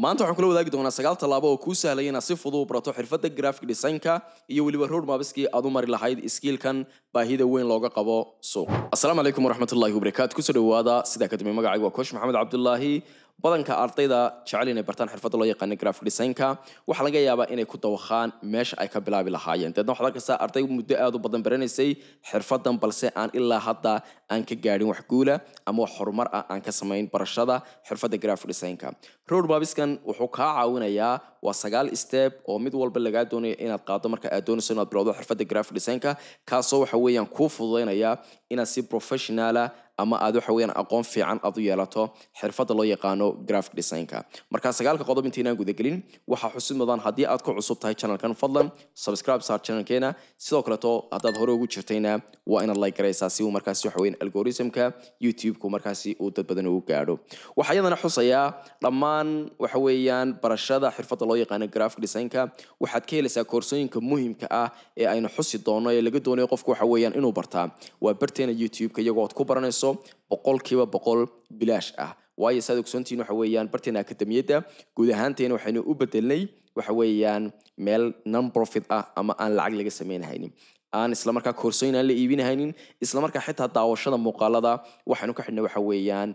Maanta waxaan kula wadaagi doonaa 9 tallaabo oo kuu sahlaya inaad si fudud u barato xirfadda graphic design-ka iyo weliba roadmaps-kii aad u mari lahayd skill-kan baahida weyn looga qabo suuqa. Assalaamu calaykum waraxmatullaahi wabarakaatu. Kusoo dhawaada sidaa kadib, magacaygu waa Coach Maxamed Cabdulaahi. Badanka ardayda jecel inay bartaan xirfadda loo yaqaano graphic design-ka waxaa laga yaabaa inay ku dawaqaan meesha ay ka bilaabi lahaayeen. Deedna waxaad arkaysaa arday muddo aad u badan baranaysay xirfaddan, balse aan ilaa hadda aan ka gaadhin wax guula ama wax horumar ah aan ka samayn barashada xirfadda graphic design-ka. Roadmaps-kan wuxuu kaa caawinayaa, waa 9 step oo mid walba lagaa doonayo inaad qaado marka aad doonayso inaad bilowdo xirfadda graphic design-ka, kaasoo waxa weeyaan kuu fududaynaya inaad si professional ah ama aad waxa weeyaan aqoon fiican aad u yeelato xirfadda loo yaqaano graphic design-ka. Marka 9-ka qodob intaynaan gudagelin, waxaa xusid mudan, haddii aad ku cusub tahay channelkan, fadlan subscribe saar channelkeena. Sidoo kaleeto haddaad hore ugu jirtayna, waa inaad like garaysaa si uu markaasi waxa weeyaan algorithmka YouTube-ku markaasi uu dad badan ugu gaadho. Waxaa iyadana xusayaa, dhammaan waxa weeyaan barashada xirfadda loo yaqaano graphic design-ka waxaad ka helaysaa koorsooyinka muhiimka ah ee aynu xusi doono ee laga doonayo qofku waxa weeyaan inuu bartaa waa barteena YouTube-ka, iyagoo aad ku baranayso 100% bilaash ah. Waayo, saad ogsoontihiin, waxa weeyaan barteena akademiyadda guud ahaanteena waxaynu u bedelnay waxa weeyaan meel non profit ah ama aan lacag laga sameynahaynin, aan islamarkaa koorsooyin aan la iibinahaynin, islamarkaa xitaa daawashada muuqaalada waxaynu ka xidhnay waxa weeyaan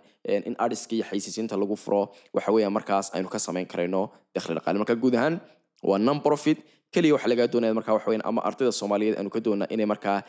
in ads-ka iyo xaysiisiinta lagu furo, waxa weeyaan markaas aynu ka samayn karayno dakhli dhaqaale. Marka guud ahaan waa non profit keliya. Waxaa lagaa doonaya markaa waxa weeyaan, ama ardayda Soomaaliyeed aynu ka doonaa, inay markaa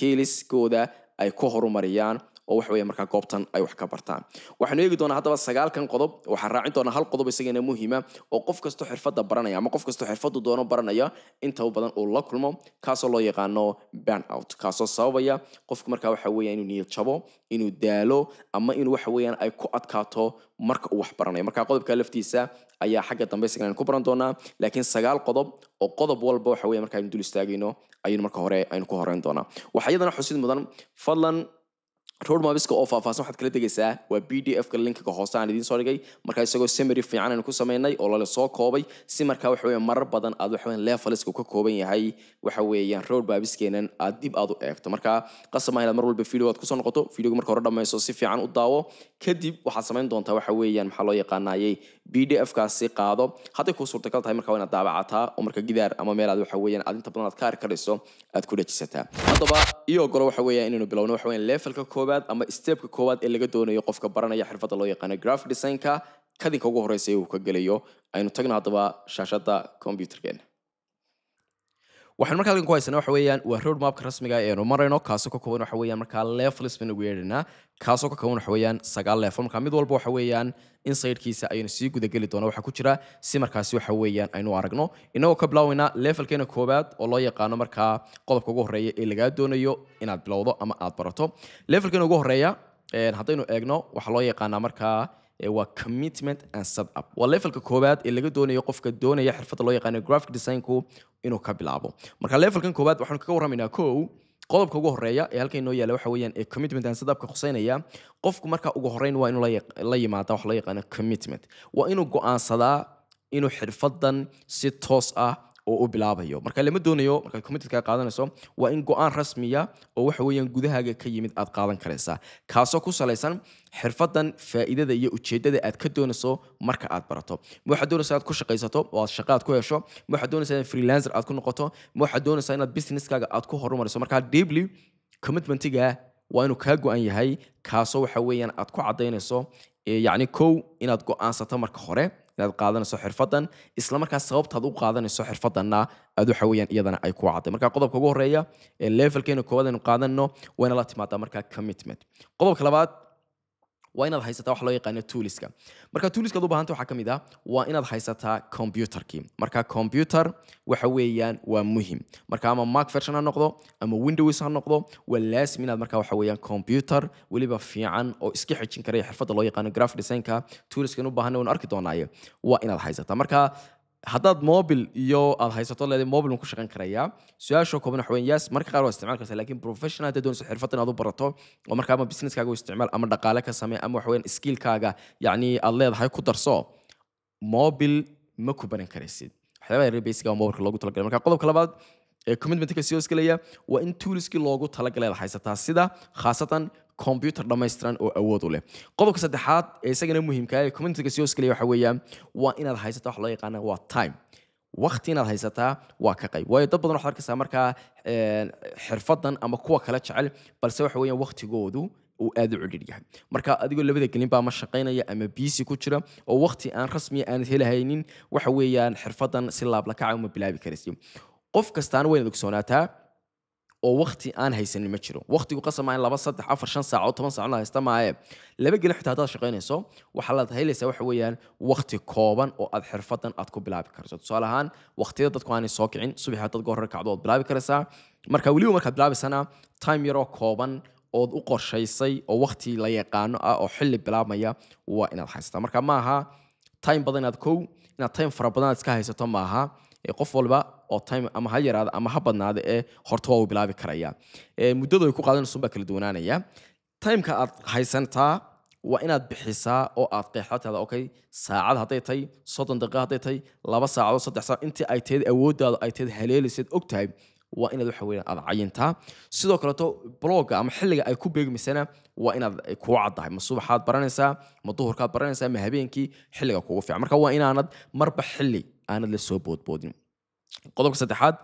skillskooda ay ku horumariyaan oo waxa weeye markaa goobtan ay wax ka bartaan. Waxaanu eegi doonaa haddaba 9-kan qodob. Waxaan raacin doonaa hal qodob isagana muhiima oo qof kastoo xirfadda baranaya ama qof kastoo xirfaddu doono baranaya inta badan uu la kulmo, kaasoo loo yaqaano burn out, kaasoo sababaya qofku markaa waxa weeya inuu niyad jabo, inuu daalo ama inuu waxa weeyaan ay ku adkaato marka uu wax baranayo. Marka qodobka laftiisa ayaa xagga dambe isagana ku baran doonaa, laakiin 9 qodob oo qodob walba waxa weeye marka aynu dul istaagayno ayaynu marka hore aynu ku horeyn doonaa. Waxaa iyadana xusid mudan, fadlan roadmaps-ka oo faahfaahsan waxaad kala degaysaa waa PDF ka linkiga hoose aan idiin soo dhigay. Marka isagoo summary fiican aynu ku sameynay oo lala soo koobay, si markaa waxa weeye marar badan aad waxa weeyaan levels-ka uu ka kooban yahay waxa weeyaan roadmaps-keenan aad dib aad u eegto. Marka qasab maaha inaad mar walba video aad kusoo noqoto. Videoga marka hore dhammayso, si fiican u daawo, kadib waxaad samayn doontaa waxa weeyaan maxaa loo yaqaanayay PDF kaasi qaado. Hadday kuu suurtagal tahay marka waa inaad daabacataa oo marka gidaar ama meel aad waxa weeyaan aad inta badan aad ka arki karayso aad ku dhajisataa. Haddaba iyo ogolo waxa weeyaan inaynu bilowno waxa weeyaan levelka koowaad ama stepka koowaad ee laga doonayo qofka baranaya xirfadda loo yaqaano graphic design-ka, kadinka ugu horeysa ee uu ka gelayo. Aynu tagno haddaba shaashadda computerkeena. Waxaan markaa halkan ku haysanaa waxa weeyaan waa roadmapka rasmiga ee aynu marayno, kaasoo ka kooban waxa weeyaan markaa levels baynu ugu yeedhanaa, kaasoo ka kooban waxa weeyaan 9 level. Markaa mid walba waxa weeyaan insidekiisa ayaynu sii gudageli doonaa waxa ku jira, si markaasi waxa weeyaan aynu aragno, inagoo ka bilaaweynaa levelkeena koowaad oo loo yaqaano markaa qodobka ugu horreeya ee lagaa doonayo inaad bilowdo ama aad barato. Levelkeena ugu horreeya haddaynu eegno, waxaa loo yaqaanaa markaa waa commitment and setup. Waa levelka koowaad ee laga doonayo qofka doonaya xirfadda loo yaqaano graphic designku inuu ka bilaabo. Marka levelkan koowaad waxaanu kaga warramaynaa kow, qodobka ugu horeeya ee halkan inoo yaala waxa weeyaan ee commitment and setupka khuseynaya. Qofku marka ugu horreyn waa inuu la yimaada waxa loo yaqaano commitment, waa inuu go'aansadaa inuu xirfaddan si toos ah oo u bilaabayo. Marka lama doonayo markaad commitmentka qaadanayso, waa in go-aan rasmiya oo waxa weeyaan gudahaaga ka yimid aad qaadan karaysaa, kaasoo ku salaysan xirfadan faa'iidada iyo ujeedada aad ka doonayso marka aad barato. Ma waxaad doonaysaa inaad ku shaqaysato oo aad shaqo aad ku hesho? Ma waxaad doonaysaa inaad freelancer aad ku noqoto? Ma waxaad doonaysaa inaad businesskaaga aad ku horumariso? Marka deeply commitmentiga waa inuu kaa go-an yahay, kaasoo waxa weeyaan aad ku caddaynayso yacni kow inaad go-aansato marka hore inaad qaadanayso xirfadan, isla markaas sababtaad u qaadanayso xirfadanna aad waxa weeyaan iyadana ay ku cadday. Marka qodobka ugu horeeya ee levelkeena koowaad aynu qaadanno waa inaad la timaadaa markaa commitment. Qodobka labaad waa inaad haysataa waxa loo yaqaano toolska. Marka toolska aad u baahanta waxaa ka mid ah waa inaad haysataa computerkii. Marka computer waxa weeyaan waa muhim. Marka ama Mac version ha noqdo ama Windows ha noqdo, waa laasim inaad marka waxa weeyaan computer weliba fiican oo iska xejin karaya xirfadda loo yaqaano graphic designka, toolska u baahanay waynu arki doonaaye, waa inaad haysataa. Marka haddaad mobile iyo aad haysato, leedahay mobile ku shaqayn karayaa, su-aasha kooban waxa weeyaan yes, marka qaar waa isticmaal kartaa, laakiin professional haddaad doonayso xirfad inaad u barato oo marka ama businesskaaga u isticmaal ama dhaqaale ka samee ama waxa weeyaan skillkaaga yacni aad leedahay ku darso, mobile ma ku baran karaysid waxyaabaha yaryar basic ah mobilka loogu talagalay. Marka qodobka labaad ee commitmentka sii hoosgelaya waa in toolskii loogu talagalay aad haysataa, sida khaasatan computer dhammaystiran oo awood u leh. Qodobka saddexaad ee isagana muhiimka ah ee commitmentiga sii hoosgelaya waxa weeyaan waa inaad haysataa wax loo yaqaana waa time. Waqti inaad haysataa waa ka qayb, waayo dad badan waxaad arkaysaa markaa xirfadan ama kuwa kale jecel, balse waxa weeyaan waqtigoodu uu aad u cidhiidh yahay. Marka adigoo labada gelin baa ma shaqaynaya ama busy ku jira oo waqti aan rasmiya aanad helahaynin, waxa weeyaan xirfadan si laablakaca uma bilaabi karaysi. Qof kastaana waa inaad ogsoonaataa oo waqti aan haysanin ma jiro. Waqtigu qasab in 2, 3, 4, 5 saacadood, 10 saacadood haysta maaye. Laba gelin xitaa haddaad shaqaynayso, waxaa laad helaysaa waxa weeyaan waqti kooban oo aad xirfadan aad ku bilaabi karto. Tusaale ahaan, waqtiyada dadku aanay soo kicin, subaxii haddaad goor hore kacdo, ood bilaabi karaysaa. Marka weliba markaad bilaabaysana, time yaroo kooban ood u qorshaysay oo waqti la yaqaano ah oo xilli bilaabmaya waa inaad haysataa. Marka maaha time badan inaad kow inaad time fara badan aad iska haysato maaha. Qof walba oo time ama ha yaraada ama ha badnaada ee horta waa uu bilaabi karaya. Muddadu ay ku qaadanayso baa kala duwanaanaya. Timeka aad haysantaa waa inaad bixisaa oo aad qeexdaa, tahda okay, saacad hadday tahay, 30 daqiiqo hadday tahay, 2 saacadood, 3 saac, intii ay tahay awooddaadu ay tahay haleelaysaad og tahay, waa inaad waxa weeyaan aad cayintaa. Sidoo kaleeto blogga ama xilliga ay ku beegmisana waa inaad kuu caddahay: ma subaxaad baranaysaa, ma duhurkaad baranaysaa, ma habeenkii, xilliga kugu fiican. Marka waa inaanad marba xilli aanad la soo boodboodin. Qodobka saddexaad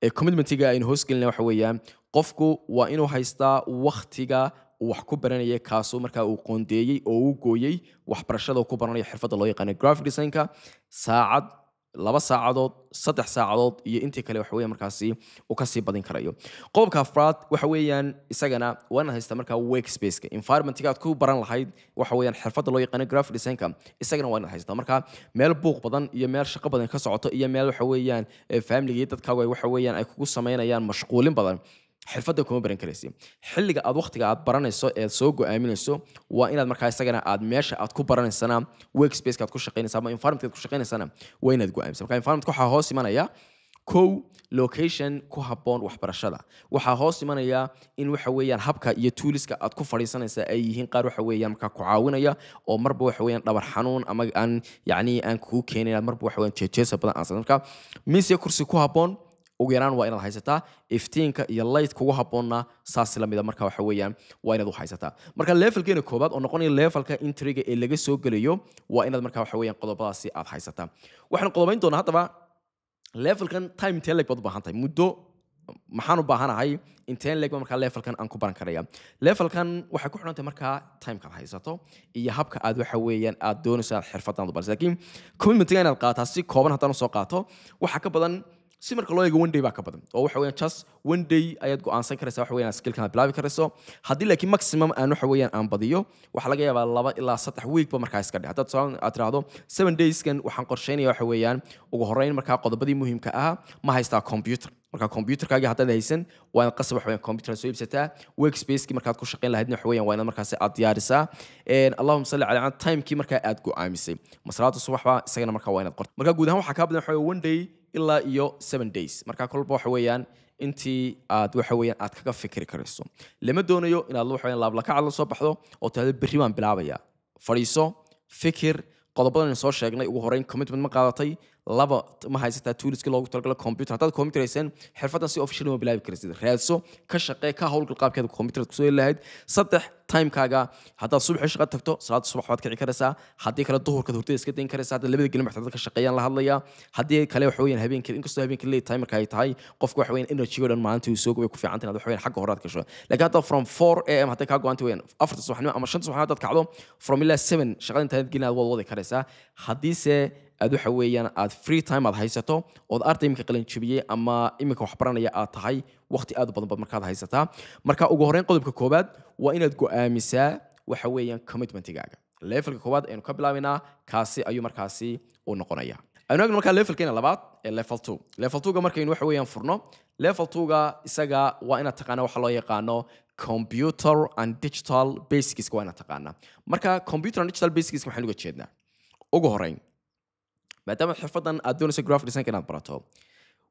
ee commitmentiga aynu hoosgelina waxa weeyaan qofku waa inuu haystaa waktiga uu wax ku baranaya, kaasoo markaa uu qoondeeyey oo uu gooyey waxbarashada uu ku baranayo xirfadda loo yaqaano graphic designka, saacad, 2 saacadood, 3 saacadood iyo intii kale waxa weeyaan markaasi uu kasii badin karayo. Qodobka afraad waxa weeyaan isagana waa inaad haystaa markaa workspaceka, environmentiga aad ku baran lahayd waxa weeyaan xirfadda loo yaqaano graphic designka, isagana waa inaad haysataa. Marka meel buuq badan iyo meel shaqo badan ka socoto iyo meel waxa weeyaan familiga iyo dadkaagu ay waxa weeyaan ay kugu samaynayaan mashquulin badan, xirfadda kuma baran karaysi. Xilliga aad waqtiga aad baranayso ee aad soo go'aaminayso waa inaad markaa isagana aad meesha aad ku baranaysana, workspaceka aad ku shaqaynaysa ama environmentka aad ku shaqaynaysana, waa inaad go'aamisa. Marka environmentka waxaa hoos imanaya kow, location ku habboon waxbarashada. Waxaa hoos imanaya in waxa weeyaan habka iyo toolska aad ku fadhiisanaysa ay yihiin qaar waxa weeyaan markaa ku caawinaya oo marba waxa weeyaan dhabar xanuun ama aan yacni aan kugu keenin inaad marba waxa weeyaan jeejeesa badan aan. Marka miis iyo kursi ku habboon ugu yaraan waa inaad haysataa, iftiinka iyo light kugu habboonna saas la mida marka waxa weeyaan waa inaad u haysataa. Marka levelkeena koobaad oo noqonaya levelka entryga ee laga soo gelayo waa inaad marka waxa weeyaan qodobadaasi aad haysataa. Waxaan qodobayn doonaa haddaba levelkan time intee leeg baad u baahan tahay, muddo maxaan u baahanahay, inteen leeg ba markaa levelkan aan ku baran karaya. Levelkan waxay ku xidhan tahay markaa timekaad haysato iyo habka aad waxa weeyaan aad doonayso aad xirfadan u barayso, laakiin commitmentiga inaad qaadataa si kooban haddaan usoo qaato, waxaa ka badan si marka loo eego one day baa ka badan, oo waxa weeyaan just one day ayaad go'aansan karaysaa waxa weeyaan skillkan aad bilaabi karayso. Haddii laakiin maximum aan waxa weeyaan aan badiyo, waxaa laga yaabaa 2 ilaa 3 week ba markaa iska dhe. Haddaad tusaale aad tiraahdo 7 dayskan waxaan qorsheynaya waxa weeyaan ugu horreyn markaa qodobadii muhiimka ahaa, ma haystaa computer? Marka computerkaagii haddaad haysan, waa inaad qasab waxa weeyaan computer soo iibsataa. Workspacekii markaad ku shaqayn lahaydna waxa weeyaan waa inaad markaasi aad diyaarisaa. Allahuma salli calaa timekii markaa aad go'aamisay, masalaada subax baa isagana markaa waa inaad qorto. Marka guud ahaan waxaa kaa badan waxa weeye one day ilaa iyo 7 days. Marka kolba waxa weeyaan intii aad waxa weeyaan aad kaga fikri karayso. Lama doonayo inaad waxa weeyaan laablakac la soo baxdo oo tahdo berri baan bilaabaya. Fadhiiso, fikir qodobadan aynu soo sheegnay. Ugu horreyn, commitment ma qaadatay? Laba, ma haysataa toolskii loogu talagalo computer? Haddaad computer haysan, xirfadan si official ma bilaabi karaysid. Raadso, ka shaqee, ka howlgal qaabkeeda computer kusoo heli lahayd. Saddex, timekaaga haddaad subaxii shaqa tagto, salaada subax baad kici karaysaa. Haddii kale duhurkaad hurdada iska dayn karaysaa. Hadda labada gelin baxda dadka shaqeeyaan la hadlaya. Haddii kale waxa weeyaan habeenkii, inkastoo habeenkii late timerka ay tahay, qofka waxa weeyaan energy oo dhan maalintii uu soo gubay, ku fiican tahay inaad waxa weeyaan xagga hore aad gasho. Laakiin hadda from 4 a.m. hadday kaa go'anta weeyaan 4ta subaxnimo ama 5ta subaxnimo haddaad kacdo, from ilaa 7 shaqada intaad gelin aad waad wadi karaysaa. Haddiise aad waxa weeyaan aad free time aad haysato ood arday iminka qalin jabiyey ama iminka wax baranaya aad tahay, waqti aad u badan baad markaad haysataa. Marka ugu horreyn qodobka koowaad waa inaad go'aamisaa waxa weeyaan commitmentigaaga. Levelka koowaad aynu ka bilaabaynaa kaasi ayuu markaasi uu noqonaya. Aynu eegno markaa levelkeena labaad ee level two. Level two-ga markaynu waxa weeyaan furno, level two-ga isaga waa inaad taqaana waxa loo yaqaano computer and digital basics, waa inaad taqaanaa. Marka computer and digital basics maxaynu uga jeednaa? Ugu horreyn, maadaama xirfadan aad doonayso graphic design inaad barato,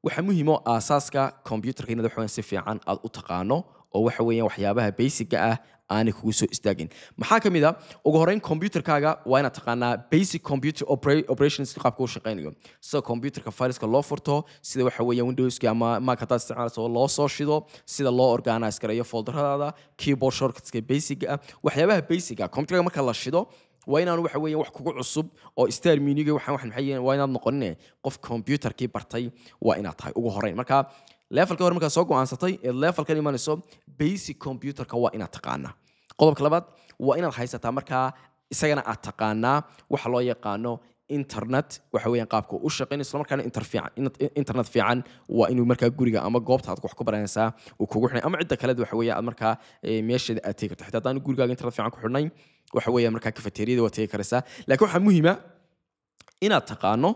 waxaa muhiim oo aasaaska computerka inaad wax weeyaan si fiican aad u taqaano. oo waxa weeyaan waxyaabaha basic-ga ah aanay kugu soo istaagin. Maxaa ka mid a? Ugu horreyn, computerkaaga waa inaad taqaanaa basic computer operations, qaabka uu shaqaynayo, sida computerka fileska loo furto, sida waxa weeyaan Windowska ama Mac haddaad isticmaalayso loo soo shido, sida loo organize gareeyo folderadaada, keyboard shortcutska basic ah, waxyaabaha basic ah. Computerka marka la shido waa inaan waxa weeyaan wax kugu cusub oo start menuga waxaan waxan maxay yihiin, waa inaad noqonine qof computerkii bartay waa inaad tahay ugu horreyn. Marka levelka hore markaad soo go'aansatay ee levelkan imanayso, basic computerka waa inaad taqaanaa. Qodobka labaad waa inaad haysataa markaa isagana aad taqaanaa waxa loo yaqaano internet, waxa weeyaan qaabka uu u shaqeynayo, isla markaana internet fiican waa inuu markaa guriga ama goobta aad wax ku baranaysaa uu kugu xidhnay, ama cidda kale waxa weeye aad markaa meesheeda aad tegi karto. Xitaa haddaan gurigaaga internet fiican ku xidhnayn, waxa weeyaan markaa cafeteriada waa tegi karaysaa, laakiin waxaa muhiima inaad taqaano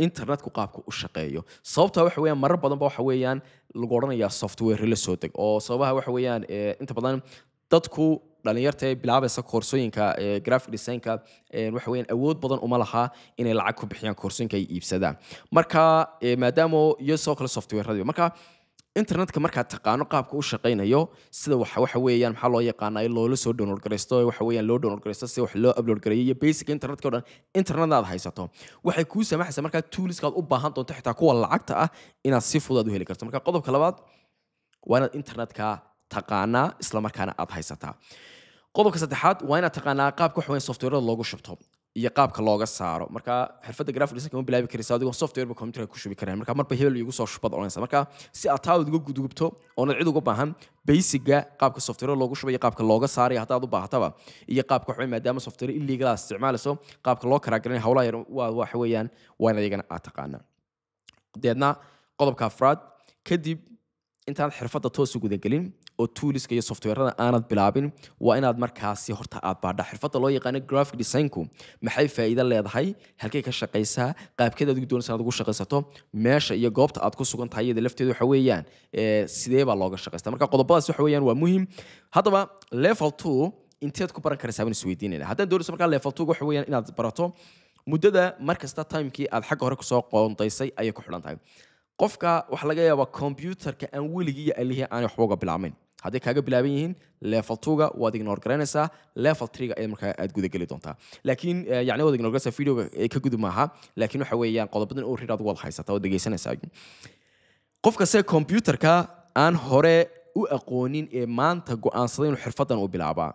internetku qaabka u shaqeeyo. Sababtaa waxa weeyaan marar badan ba waxa weeyaan lagu odhanayaa software la soo deg, oo sababaha waxa weeyaan inta badan dadku dhalinyarta ee bilaabaysa koorsooyinka graphic designka waxa weeyaan awood badan uma laha inay lacag ku bixiyaan koorsooyinka ay iibsadaan. Marka maadaama iyo sidoo kale softwareradii, marka internetka markaad taqaano qaabka u shaqaynayo, sida waxa weeyaan maxaa loo yaqaanaa in loola soo download garaysto, waxa weeyaan loo download garaysto, sida wax loo upload gareeyo iyo basic internetka oo dhan, internet aad haysato waxay kuu samaxaysaa markaa toolska aad u baahan doonto, xitaa kuwa lacagta ah, inaad si fudud aad u heli karto. Marka qodobka labaad waa inaad internetka taqaanaa, isla markaana aad haysataa. Qodobka saddexaad waa inaad taqaanaa qaabka waxa weeyaan softwareda loogu shubto iyo qaabka looga saaro. Marka xirfadda graphic design ma bilaabi karaysa adigoo software ba computerka ku shubi karaan. Marka marba hebel igu soo shubad oranaysa. Marka si aad taa uga gudubto oonad cid uga baahan, basicga qaabka software loogu shubayo, qaabka looga saarayo haddaad u baahataba, iyo qaabka waxa weeye maadaama software illegal aad isticmaalayso qaabka loo karaagaranayo howlaha yar waa waxa weeyaan waa in ayagana aad taqaanaa. Deedna qodobka afraad, kadib intaad xirfadda toos u gudagelin oo toolska iyo softwarada aanad bilaabin, waa inaad markaasi horta aad baadha xirfadda loo yaqaano graphic designku maxay faa'iido leedahay, halkay ka shaqaysaa, qaabkeed aad ugu doonaysa inaad ugu shaqaysato, meesha iyo goobta aad ku sugan tahay iyada lafteedu waxa weeyaan sidee baa looga shaqaystaa. Marka qodobadaas waxa weeyaan waa muhiim. Haddaba level 2 inteed ku baran karaysaa baan isweydiinayna. Haddaan doonayso markaa level 2 waxa weeyaan inaad barato, muddada markasta timekii aad xagga hore kusoo qoondaysay ayay ku xidhan tahay. Qofka waxaa laga yaabaa computerka aan weligii iyo alihii aanay waxba uga bilaabmayn. Hadday kaaga bilaaban yihiin, level 2-ga waad ignore garaynaysaa, level 3-ga ayaad markaa aad gudageli doontaa. Laakiin yacni waad ignore garanaysaa, videoga ka gudub maaha, laakiin waxa weeyaan qodobadan oo read aad wad haysataa, waad dhegeysanaysaa. Qofka se computerka aan hore u aqoonin ee maanta go'aansaday inuu xirfadan u bilaabaa,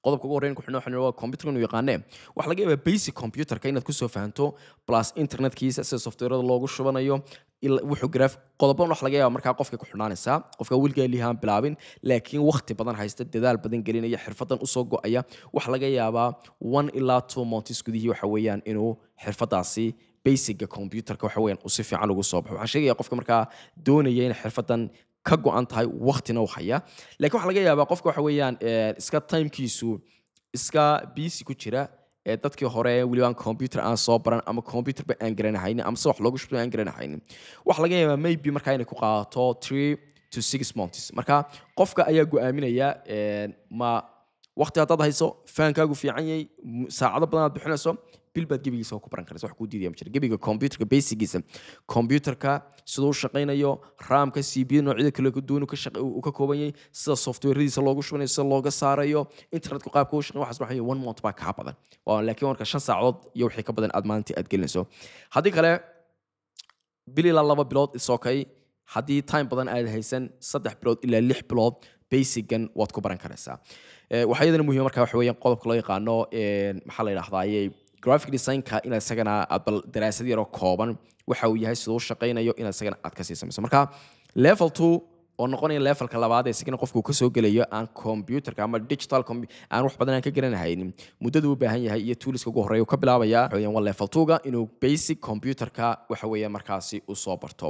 qodobka ugu horreyn ku xidhno waxaan waa computerka inuu yaqaanee. Waxaa laga yaabaa basic computerka inaad kusoo fahanto, plus internetkiisa, sida softwareda loogu shubanayo, wuxuu graph qodoban waxa laga yaabaa markaa qofka ku xidhnaanaysaa. Qofka weligaa lihaan bilaabin laakiin waqti badan haysta, dadaal badan gelinaya, xirfadan usoo go'aya, waxaa laga yaabaa 1 ilaa 2 months gudihii waxa weeyaan inuu xirfadaasi basicga computerka waxa weeyaan uu si fiican ugu soo baxo. Waxaan sheegaya qofka markaa doonaya in xirfadan ka go'an tahay, waqtina u haya. Laakiin waxaa laga yaabaa qofka waxa weeyaan iska timekiisu iska busy ku jira ee dadkii hore weliba aan computer aan soo baran ama computerba aan garanahaynin ama se wax loogu shubto aan garanahaynin, waxaa laga yaabaa maybe markaa inay ku qaadato 3 to 6 months. Marka qofka ayaa go'aaminaya ma waqti haddaad hayso, fahankaagu fiican yahay, saacado badan aad bixinayso, bil baad gebigiisa ku baran karaysa. Wax kuu diidaya ma jiro. Gebiga computerka basicgiisa, computerka siduu u shaqaynayo, RAM-ka, CPU, noocyada kala duwan uu ka kooban yahay, sida softwarediisa loogu shubanayo, sida looga saarayo, internetku qaabka u shaqeyn, waxaas waxa weeye one month baa kaa badan. Laakiin marka 5 saacadood iyo wixii ka badan aad maalintii aad gelinayso. Haddii kale bil ilaa 2 bilood is okay. Haddii time badan aad haysan, 3 bilood ilaa 6 bilood basicgan waad ku baran karaysaa. Waxaa iyadana muhiim marka waxa weeyaan qodobka loo yaqaano maxaa la yidhahdaaye graphic designka, inaad isagana aad bal daraasad yaroo kooban waxa uu yahay, siduu u shaqaynayo, inaad isagana aad kasii samayso. Marka level 2 oo noqonaya levelka labaad ee isagana qofku kasoo gelayo aan computerka ama digital aan wax badan aan ka garanahaynin, muddadu u baahan yahay iyo toolska ugu horreeya uu ka bilaabaya waxa weeyaan waa level 2-ga, inuu basic computerka waxa weeyaan markaasi uu soo barto.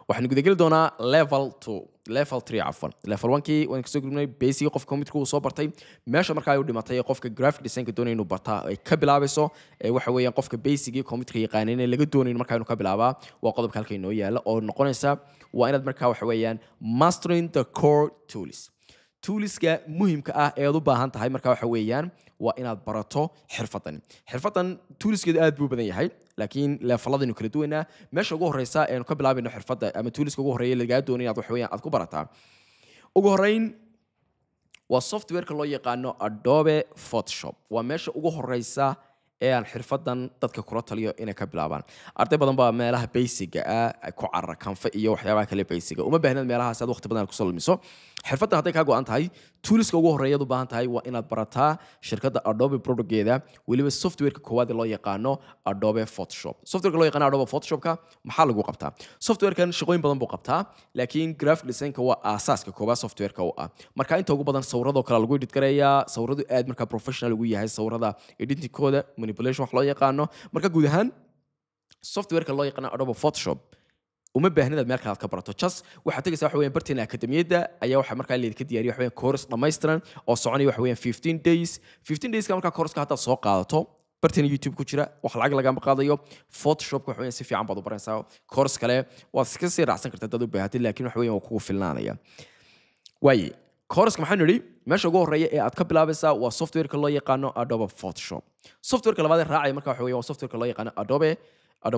Waxaan gudageli doonaa level 2, level 3 cafwan. Level 1kii waan kasoo gudubnay, basic qofka computerka uu soo bartay. Meesha markaa ay u dhimatay ee qofka graphic designka doonaya inuu bartaa ay ka bilaabayso ee waxa weeyaan qofka basicii computerka yaqaanina laga doonayo markaa inuu ka bilaabaa waa qodobka halka inoo yaala oo noqonaysa waa inaad markaa waxa weeyaan mastering the core tools, toolska muhiimka ah ee aad u baahan tahay. Marka waxa weeyaan waa inaad barato xirfadan. Xirfadan toolskeedu aad buu u badan yahay, laakiin leveladaynu kala duwanaa. Meesha ugu horeysa eenu ka bilaabayno xirfadda ama toolska ugu horreeya lagaa doonayo inaad waxa weeyaan aad ku barataa Ugu horreyn waa softwareka loo yaqaano Adobe Photoshop. Waa meesha ugu horeysa ee aan xirfadan dadka kula taliyo inay ka bilaabaan. Arday badan baa meelaha basicga ah ay ku carara, Canva iyo waxyaabaha kale basicga. Uma baahnad meelahaas aad waqti badan aad kusoo lumiso. Xirfadan hadday kaa go'an tahay, toolska ugu horreeya aad u baahan tahay waa inaad barataa shirkadda Adobe productgeeda, weliba softwareka koowaad ee loo yaqaano Adobe Photoshop. Softwareka loo yaqaano Adobe Photoshopka maxaa lagu qabtaa? Softwarekan shaqooyin badan buu qabtaa, laakiin graphic designka waa aasaaska koowaad softwareka u ah. Marka inta ugu badan sawirradoo kale lagu edit gareeyaa, sawiradu aad markaa professional ugu yahay sawirada editingkooda, manipulation wax loo yaqaano. Marka guud ahaan softwareka loo yaqaano Adobe Photoshop uma baahnid aad meel kale aad ka barato. Just waxaad tegaysaa waxa weeyaan barteena akademiyadda ayaa waxa markaa leedka diyaariya waxa weeyaan course dhammaystiran oo soconaya waxa weeyaan 15 days. 15 days ka markaa course-ka haddaad soo qaadato, barteena YouTube ku jira, wax lacag lagama qaadayo. Photoshop waxa weeyaan si fiican baad u baranaysaa. Course kale waad iska sii raacsan kartaa haddaad u baahatid, laakiin waxa weeyaan waa kugu filnaanaya. Waaye course-ka maxaan nidhi, meesha ugu horreeya ee aad ka bilaabaysaa waa softwareka loo yaqaano Adobe Photoshop. Softwareka labaad ee raacaya marka waxa weeyaan waa softwareka loo yaqaano Adobe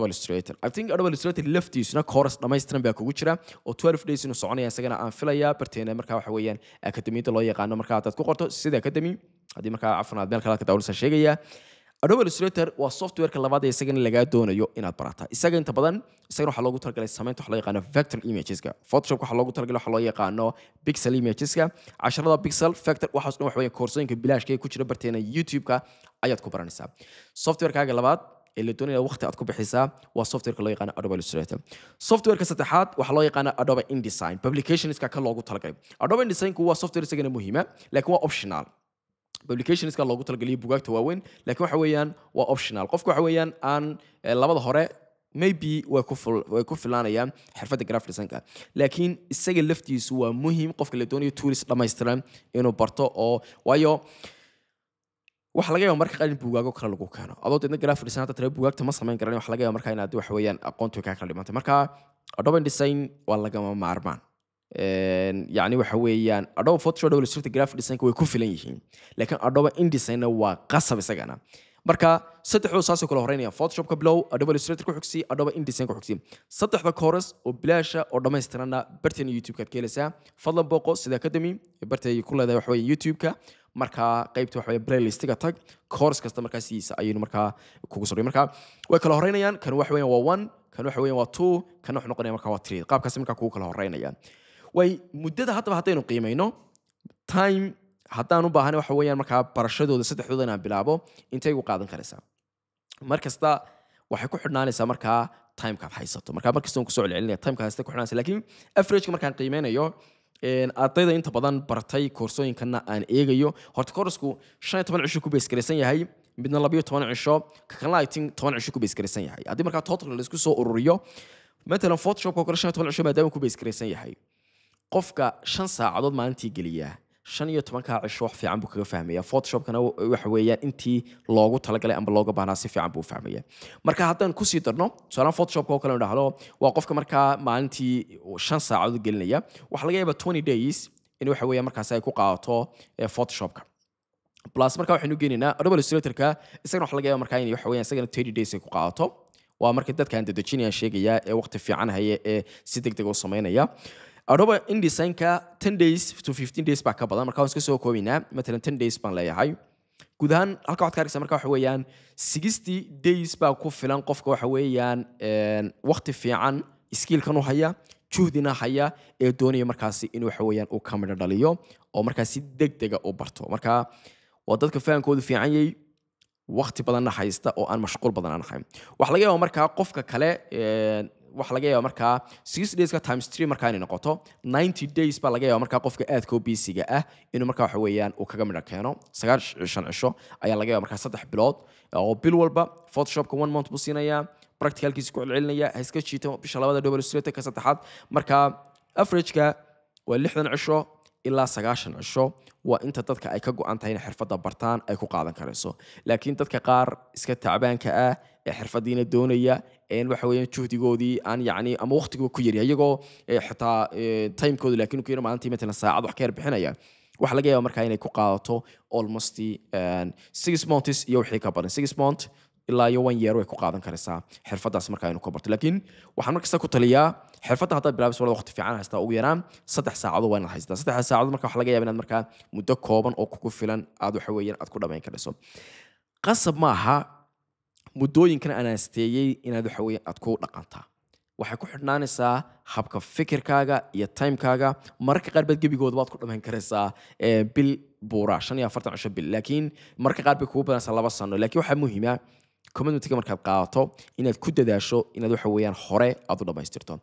Illustrator. I think Adobe Illustrator laftiisuna course dhammaystiran baa kugu jira oo 12 days inuu soconaya isagana aan filayaa. Barteena marka waxa weeyaan akademiyada loo yaqaano marka haddaad ku qorto sida academy, haddii markaa cafan aad meel kale ka daawanaysaa sheegaya. Adobe Illustrator waa softwareka labaad ee isagana lagaa doonayo inaad barataa. Isaga inta badan isagana waxaa loogu talagalay samaynta waxa loo yaqaano vector imageska. Photoshop waxaa loogu talagalay waxa loo yaqaano pixel imageska. Casharada pixel, vector, waxaas dhan waxa weeyaan koorsooyinka bilaashka ee ku jira barteena YouTube-ka ayaad ku baranaysaa. Softwarekaaga labaad ee la doonaya waqti aad ku bixisaa waa softwareka loo yaqaano Adobe Illustrator. Softwareka saddexaad waxaa loo yaqaano Adobe InDesign, publicationska ka loogu talagalay. Adobe InDesignku waa software isagana muhiima, laakiin waa optional. Publicationska loogu talagaliyo bugaagta waaweyn, laakiin waxa weeyaan waa optional. Qofka waxa weeyaan aan labada hore maybe way ku filaanayaan xirfadda graphic designka, laakiin isaga laftiisu waa muhiim qofka la doonayo tools dhammaystiran inuu barto, oo waayo waxa laga yaaba marka qaar in bugaago kale lagu keeno, adoo deedna graphic design hadda tira bugaagta ma samayn karan. Waxa laga yaaba marka inaad waxa weeyaan aqoontu kaa kala dhimantay. Marka Adobe InDesign waa lagama maarmaan. Yacni waxa weeyaan Adobe Photoshop, Adobe Illustrator graphic designka way ku filan yihiin, laakiin Adobe InDesignna waa qasab isagana. Marka saddexdoo saasoo kala horeynaya: Photoshop ka bilow, Adobe Illustrator ku xigsi, Adobe InDesign ku xigsi. Saddexda course oo bilaasha oo dhammaystiranna barteena YouTube-ka aad ka helaysaa. Fadlan booqo sida academy bartay ku leedahay waxa weeye YouTube-ka. Markaa qaybta waxa weeye playlistiga tag, course kasta markaa sidiisa ayaynu markaa kugu soo dhigay. Marka way kala horeynayaan: kan waxa weeyaan waa one, kan waxa weeyaan waa two, kan wuxuu noqonaya markaa waa three. Qaabkaasi markaa kugu kala horeynayaan. Way muddada haddaba haddaynu qiimayno time, haddaan u baahanay waxa weeyaan markaa barashadooda saddexdooda inaan bilaabo, intay igu qaadan karaysaa? Mar kasta waxay ku xidhnaanaysaa markaa timekaad haysato. Marka mar kasta waan kusoo celcelinaya, timekaad haysata ku xidhnaanaysa. Laakiin averageka markaan qiimeynayo ardayda inta badan bartay koorsooyinkanna aan eegayo, horta koorsku 15 cisho ku base garaysan yahay, midna 12 cisho, ka kalena I think 10 cisho ku base garaysan yahay. Haddii markaa total laisku soo ururiyo, matalan Photoshop oo kale 15 cisho maadaama ku base garaysan yahay, qofka 5 saacadood maalintii geliyaa 15-kaa cisho wax fiican buu kaga fahmaya Photoshopkana. Waxa weeyaan intii loogu talagalay amba looga baahnaa si fiican buu u fahmaya. Marka haddaan kusii darno tusaalahan Photoshopka oo kale dhahdo waa qofka markaa maalintii 5 saacadood gelinaya, waxaa laga yaabaa 20 days in waxa weeyaan markaasi ay ku qaadato Photoshopka. Plus marka waxaynu geenaynaa Adobe Illustratorka, isagana waxa laga yaabaa markaa in waxa weeyaan isagana 30 days ay ku qaadato. Waa marka dadkaan dedejinayaan sheegaya ee waqti fiican haya ee si degdeg u samaynaya. Adobe InDesignka 10 days to 15 days baa ka badan. Marka waan iska soo koobaynaa, matalan 10 days baan leeyahay. Guud ahaan halka waxaad ka arkaysaa marka waxa weeyaan 60 days baa ku filan qofka waxa weeyaan waqti fiican skillkan u haya, juhdina haya, ee doonaya markaasi in waxa weeyaan uu ka midho dhaliyo oo markaas si degdega u barto. Marka waa dadka fahankoodu fiican yahay, waqti badanna haysta oo aan mashquul badan aan ahayn. Waxaa laga yaabaa markaa qofka kale waxaa laga yaabaa markaa 60 dayska times three markaa inay noqoto 90 days baa laga yaabaa markaa qofka aadka u busyga ah inuu markaa waxa weeyaan uu kaga midho keeno. 95 cisho ayaa laga yaabaa markaa, 3 bilood oo bil walba Photoshopka one month buu siinayaa, practicalkiisa ku celcelinaya, ha iska jiito bisha labada Adobe Illustrator, ka saddexaad. Marka averageka waa 60 cisho ilaa 90 cisho, waa inta dadka ay ka go'an tahay inay xirfadda bartaan ay ku qaadan karayso. Laakiin dadka qaar iska tacbaanka ah ee xirfadiina doonaya een waxa weeyaan juhdigoodii aan yacni ama waqtigooda ku yaryahay, iyagoo xitaa timekooda laakiin ku yar, maalintii matalan saacad wax ka yar bixinaya, waxaa laga yaabaa markaa inay ku qaadato almost 6 months iyo wixii ka badan, 6 month ilaa Ilaa iyo one year way ku qaadan karaysaa xirfadaas markaa inuu ka barto. Laakiin waxaan markasta ku taliyaa, xirfadda haddaad bilaabayso, walaad waqti fiican haystaa. Ugu yaraan 3 saacadood waa inaad haystaa. 3 saacadood marka waxaa laga yaaba inaad markaa muddo kooban oo kugu filan aad waxa weeyaan aad ku dhamayn karayso. Qasab ma aha muddooyinkan aan asteeyey inaad waxa weeyaan aad ku dhaqantaa. Waxay ku xidhnaanaysaa habka fikirkaaga iyo timekaaga. Mararka qaar baad gebigooda waad ku dhamayn karaysaa bil buura, 45 cisho, bil. Laakiin mararka qaar bay kugu badanaysaa 2 sano. Laakiin waxaa muhiima commitmentiga markaad qaadato inaad ku dadaasho inaad waxa weeyaan hore aad u dhamaystirto.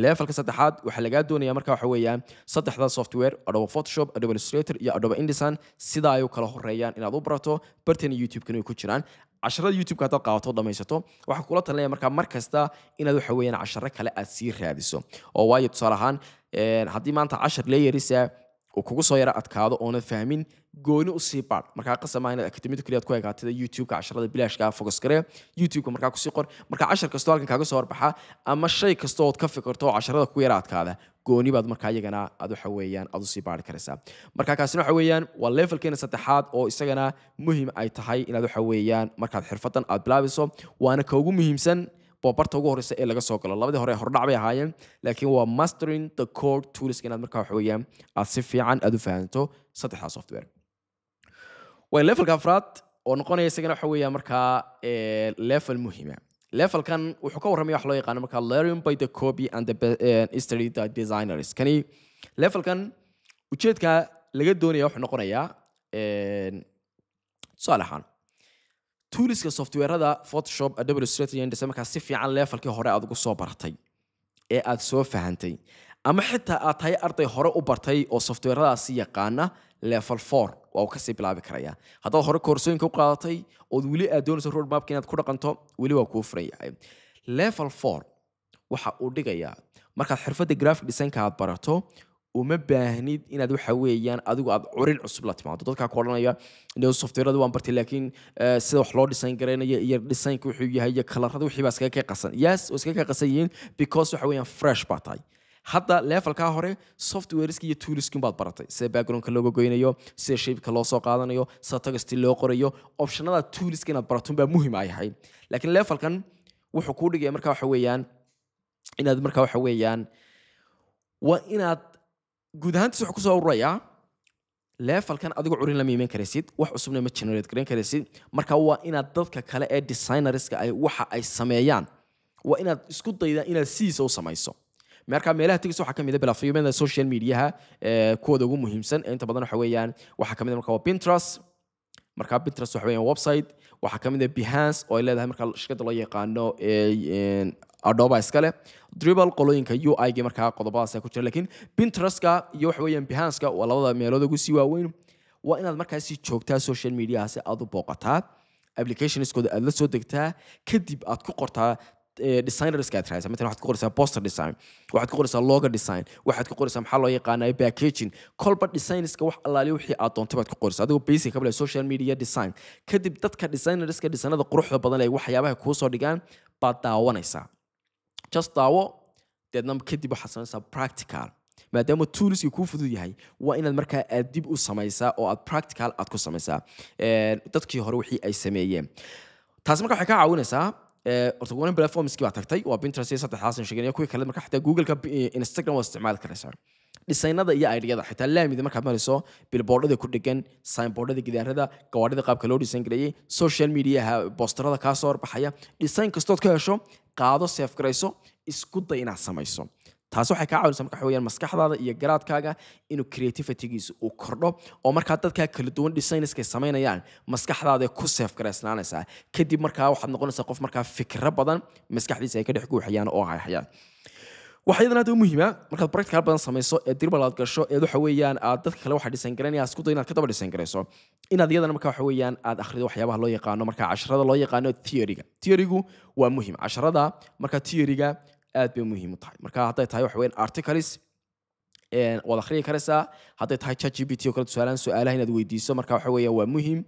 Levelka saddexaad waxaa lagaa doonaya marka waxa weeyaan saddexda software, Adobe Photoshop, Adobe Illustrator iyo Adobe InDesign, sidaa ay u kala horeeyaan inaad u barato. Bartana YouTube-kana way ku jiraan casharada. YouTube-ka haddaad qaadato, dhamaysato, waxaan kula talinaya markaa mar kasta inaad waxa weeyaan casharo kale aad sii raadiso. Oo waayo, tusaale ahaan, haddii maanta cashar layerisa uu kugu soo yara adkaado oonad fahmin, gooni usii baadh. Markaa qasab maaha inaad akademiyada keliya aad ku ekaatida. YouTube-ka casharada bilaashka ah focus garee. YouTube-ka markaa kusii qor. Marka cashar kastoo halkan kaaga soo horbaxa ama shay kasta ood ka fikirto oo casharada ku yara adkaada, gooni baad markaa iyagana aad waxa weeyaan aad usii baari karaysaa. Marka kaasina waxa weeyaan waa levelkeena saddexaad oo isagana muhiim ay tahay inaad waxa weeyaan markaad xirfadan aad bilaabayso. Waana ka ugu muhiimsan, boobarta ugu horeysa ee laga soo galo. Labadii hore hordhac bay ahaayeen, laakiin waa mastering the core tools, inaad markaa waxa weeyaan aad si fiican aad u fahanto saddexdaa software. Waa levelka afraad oo noqonaya isagana waxa weeyaan markaa level muhiima. Levelkan wuxuu ka warramaya wax loo yaqaano markaa learning by the copy and the study the designers. Kani levelkan ujeedka laga doonaya wuxuu noqonayaa, tusaale ahaan, toolska softwareada Photoshop, Adobe Illustrator iyo InDesign markaa si fiican levelkii hore aad ugu soo baratay ee aad soo fahantay, ama xitaa aad tahay arday hore u bartay oo softwaradaasi yaqaana, level 4 waa uu kasii bilaabi karaya. Haddaad hore koorsooyinka u qaadatay ood weli aad doonayso roadmapka inaad ku dhaqanto, weli waa kuu furan yahay. Level 4 waxa uu dhigayaa markaad xirfadda graphic designka aad barato, uma baahnid inaad waxa weeyaan adigu aad curin cusub la timaado. Dadkaa ku odhanaya, "No, softwareada waan bartay, laakiin sida wax loo design garaynayo iyo designka wuxuu yahay iyo kalarada wixii baa iskaga ka qasan." Yes, way iskaga ka qasan yihiin, because waxa weeyaan fresh baa tahay hadda. Levelkaa hore softwareski iyo toolskin baad baratay, sida backgroundka looga goynayo, sida shapeka loo soo qaadanayo, sida texti loo qorayo. Optionada toolska inaad barato baa muhiim ay ahayd. Laakiin levelkan wuxuu kuu dhigaya marka waxa weeyaan inaad marka waxa weeyaan waa inaad guud ahaantiis wuxuu kusoo ururayaa levelkan adigu curin lama iman karaysid, wax cusubna ma generate garan karaysid. Marka waa inaad dadka kale ee designerska ay waxa ay sameeyaan waa inaad isku daydaa inaad sidiisa u samayso. Marka meelaha tegaysa waxaa kamid ah platformyada social mediaha kuwooda ugu muhiimsan ee inta badan waxa weeyaan waxaa kamid ah marka waa Pinterest. Marka Pinterest waxa weeyaan website. Waxaa kamid ah Behance oo ay leedahay marka shirkadda loo yaqaano Adobe iskale, Dribbble, qolooyinka UI-ga. Markaa qodobadaas ku jira. Laakiin Pinterestka iyo waxa weeyaan Behance-ka waa labada meelood ugu sii waaweyn. Waa inaad markaa si joogtaa social mediahaasi aad u booqataa, applicationskooda aad la soo degtaa, kadib aad ku qortaa designerska aad raadsaa. Matalan, waxaad ku qoraysaa poster design, waxaad ku qoraysaa logo design, waxaad ku qoraysaa maxaa loo yaqaanaa packaging. Kolba designerska wax allaaliya wixii aad doontay baad ku qoraysaa, adigoo basic ka bilaa social media design. Kadib dadka designerska designada quruxda badan ee waxyaabaha kuu soo dhigaan baad daawanaysaa. Just daawo, deedna kadib waxaad samaysaa practical. Maadaama toolskii kuu fudud yahay, waa inaad markaa aad dib u samaysaa oo aad practical aad ku samaysaa dadkii hore wixii ay sameeyeen. Taasi marka waxay kaa caawinaysaa, horta one platformskii baa tagtay, waa Pinterest iyo saddexdaas aan sheeganaya. Kuwii kale marka xitaa Google-ka, Instagram waa isticmaali karaysaa. Designada iyo ideada xitaa laamida markaad marayso, billboardada ku dhegan, signboardada, gidaarada, gawaadhida qaabka loo design gareeyey, social mediaha posterada kaa soo horbaxaya, design kastood ka hesho qaado, save garayso, isku day inaad samayso. Taasi waxay kaa caawinaysaa marka waxa weeyaan maskaxdaada iyo garaadkaaga inuu creativitygiisu uu kordho, oo markaa dadkaa kala duwan designerska ay samaynayaan maskaxdaada ku save garaysnaanaysaa. Kadib markaa waxaad noqonaysaa qof markaa fikro badan maskaxdiisa ay ka dhex guuxayaan oo hayhayaan. Waxaa iyadana aad u muhiima markaad practical badan samayso ee Dribbble aad gasho ee waxa weeyaan aad dadka kale waxa design garanaya isku day inaad ka daba design garayso, inaad iyadana marka waxa weeyaan aad akhrido waxyaabaha loo yaqaano marka casharada loo yaqaano theory-ga. Theory-gu waa muhiim. Casharada marka theory-ga aad bay muhiim u tahay. Marka hadday tahay waxa weeyaan articles waad akhriyi karaysaa, hadday tahay ChatGPT oo kale tusaalahan su-aalaha inaad weydiiso, marka waxa weeyaan waa muhiim.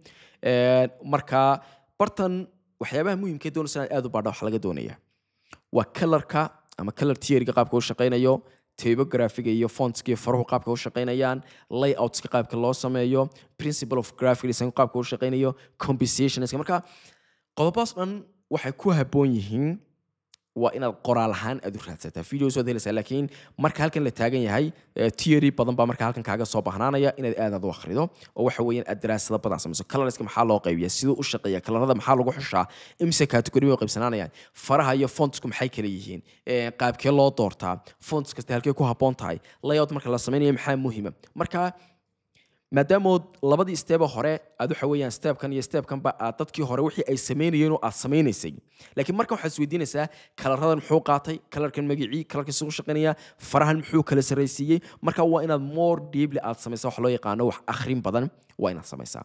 Marka bartan waxyaabaha muhiimka ee doonaysa inaad aad u baadha waxa laga doonaya waa colorka ama color theory-ga qaabka u shaqaynayo, typographiga iyo fontska iyo faruhu qaabka u shaqaynayaan, layoutska qaabka loo sameeyo, principle of graphic design qaabka u shaqaynayo, compositionska. Marka Qodobadaas dhan waxay ku habboon yihiin waa inaad qoraal ahaan aad u raadsataa. Videos waad helaysaa, laakiin marka halkan la taagan yahay, theory badan baa marka halkan kaaga soo bahnaanaya inaad aad aad u akhrido oo waxa weeyaan aad daraasado badan samayso. Colorska maxaa loo qaybiyaa? Siduu u shaqeeya? Colorada maxaa lagu xushaa? Imse category way qaybsanaanayaan? Faraha iyo fontsku maxay kala yihiin? Qaabkee loo doortaa? Fonts kasta halkee ku habboon tahay? Layout marka la sameynayo maxaa muhiima? Marka maadaamood labadii step hore aad waxa weeyaan stepkan iyo stepkanba aad dadkii hore wixii ay sameynayeen oo aad sameynaysay, laakiin marka waxaad isweydiinaysaa: colorradan muxuu qaatay? Colorkan magicii? Colorkan siduu shaqeynaya? Farahan muxuu kala sarraysiiyey? Marka waa inaad more deeply aad samaysaa wax loo yaqaano wax akhrin badan waa inaad samaysaa.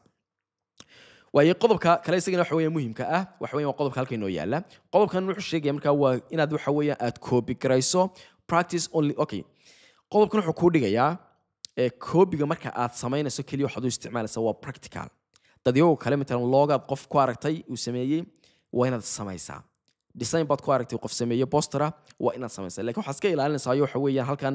Waayo, qodobka kale isagana waxa weeyaan muhiimka ah waxa weeyaan waa qodobka halka inoo yaala. Qodobkan wuxuu sheegaya markaa waa inaad waxa weeyaan aad copy garayso, practice only. Okay, qodobkan wuxuu kuu dhigayaa copyga marka aad samaynayso keliya waxaad u isticmaalaysaa waa practical. Dadyagoo kale, matalan logogaad qof ku aragtay uu sameeyey, waa inaad samaysaa. Design baad ku aragtay qof sameeye postera, waa inaad samaysaa. Lakin waxaad iska ilaalinaysaa waxa weeyaan halkan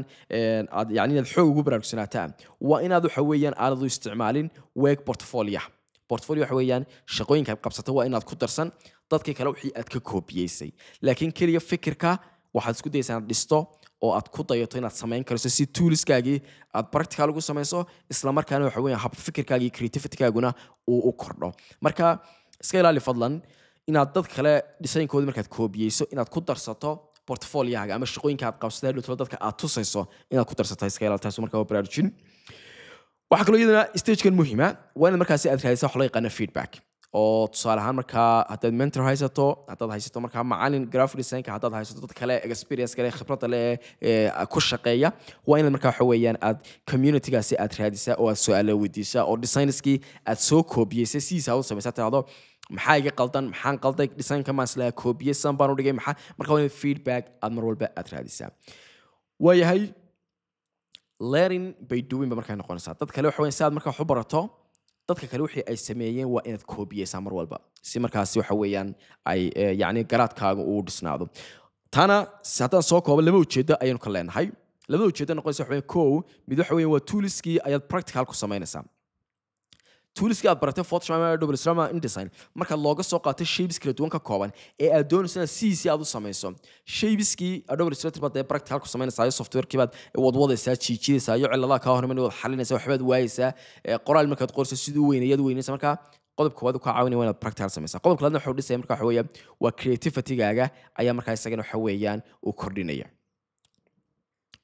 aad yani inaad xoog ugu baraarugsanaataa waa inaad waxa weeyaan aanad u isticmaalin work portfolio. Portfolio waxa weeyaan shaqooyinka aad qabsatay waa inaad ku darsan dadkii kale wixii aad ka koobiyeysay, laakiin keliya fikirka waxaad isku dayaysaa inaad dhisto oo aad ku dayato inaad samayn karayso si toolskaagii aad practical ugu samayso, isla markaana waxa weeyaan hab fikirkaagii, creativitygaaguna uu u kordho. Marka iska ilaali fadlan inaad dad kale designkoodii markaad koobiyeyso inaad ku darsato portfoliohaaga ama shaqooyinka aad qabsatay hadhowto dadka aad tusayso inaad ku darsato, iska ilaali taas. Marka waa baraarujin. Waxaa kaloo iyadana stagekan muhiima waa inaad markaasi aad raadisa wax loo yaqaano feedback, oo tusaale ahaan markaa haddaad mentor haysato, haddaad haysato markaa macalin graphic designka, haddaad haysato dad kale experience kale, khibradda leh ee ku shaqeeya, waa inaad markaa waxa weeyaan aad communitygaasi aad raadisaa oo aad su-aalo weydiisaa oo designskii aad soo koobiyeysay sidiisa aad u samaysaa tidhahdo: "Maxaa iga qaldan? Maxaan qalday? Designka maan islaha koobiyey san baan u dhigay, maxaa?" Marka waa inaad feedback aad mar walba aad raadisaa. Waayahay, learning by doing ba markaa noqonaysaa. Dad kale waxa weeyaan si aad markaa wax u barato, dadka kale wixii ay sameeyeen waa inaad koobiyeysaa mar walba, si markaasi waxa weeyaan ay yacni garaadkaaga uu dhisnaado. Taana haddaan soo koobo, laba ujeedo ayaynu ka leenahay. Labada ujeedo noqonaysa waxa weeyaan: kow, mid waxa weeyaan waa toolskii ayaad practical ku samaynaysaa. Toolskii aad baratay, Photoshop ama Adobe Illustrator ama InDesign, markaad looga soo qaatay shapes kala duwan ka kooban ee aad doonayso inaad sidiisii aad u samayso shapeskii, Adobe Illustrator baad dee practical ku samaynaysaa iyo softwarekii baad wadwadaysaa, jiijidaysaa iyo ciladaha kaa hor imanaya waad xalinaysaa, waxbaad waayaysaa, qoraal markaad qorayso siduu weynayaad weynaysa. Marka qodobka koowaad uu kaa caawinaya waa inaad practical samaysaa. Qodobka labaadna wuxuu dhisaya marka waxa weeyaan waa creativity-gaaga ayaa markaa isagana waxa weeyaan uu kordhinaya.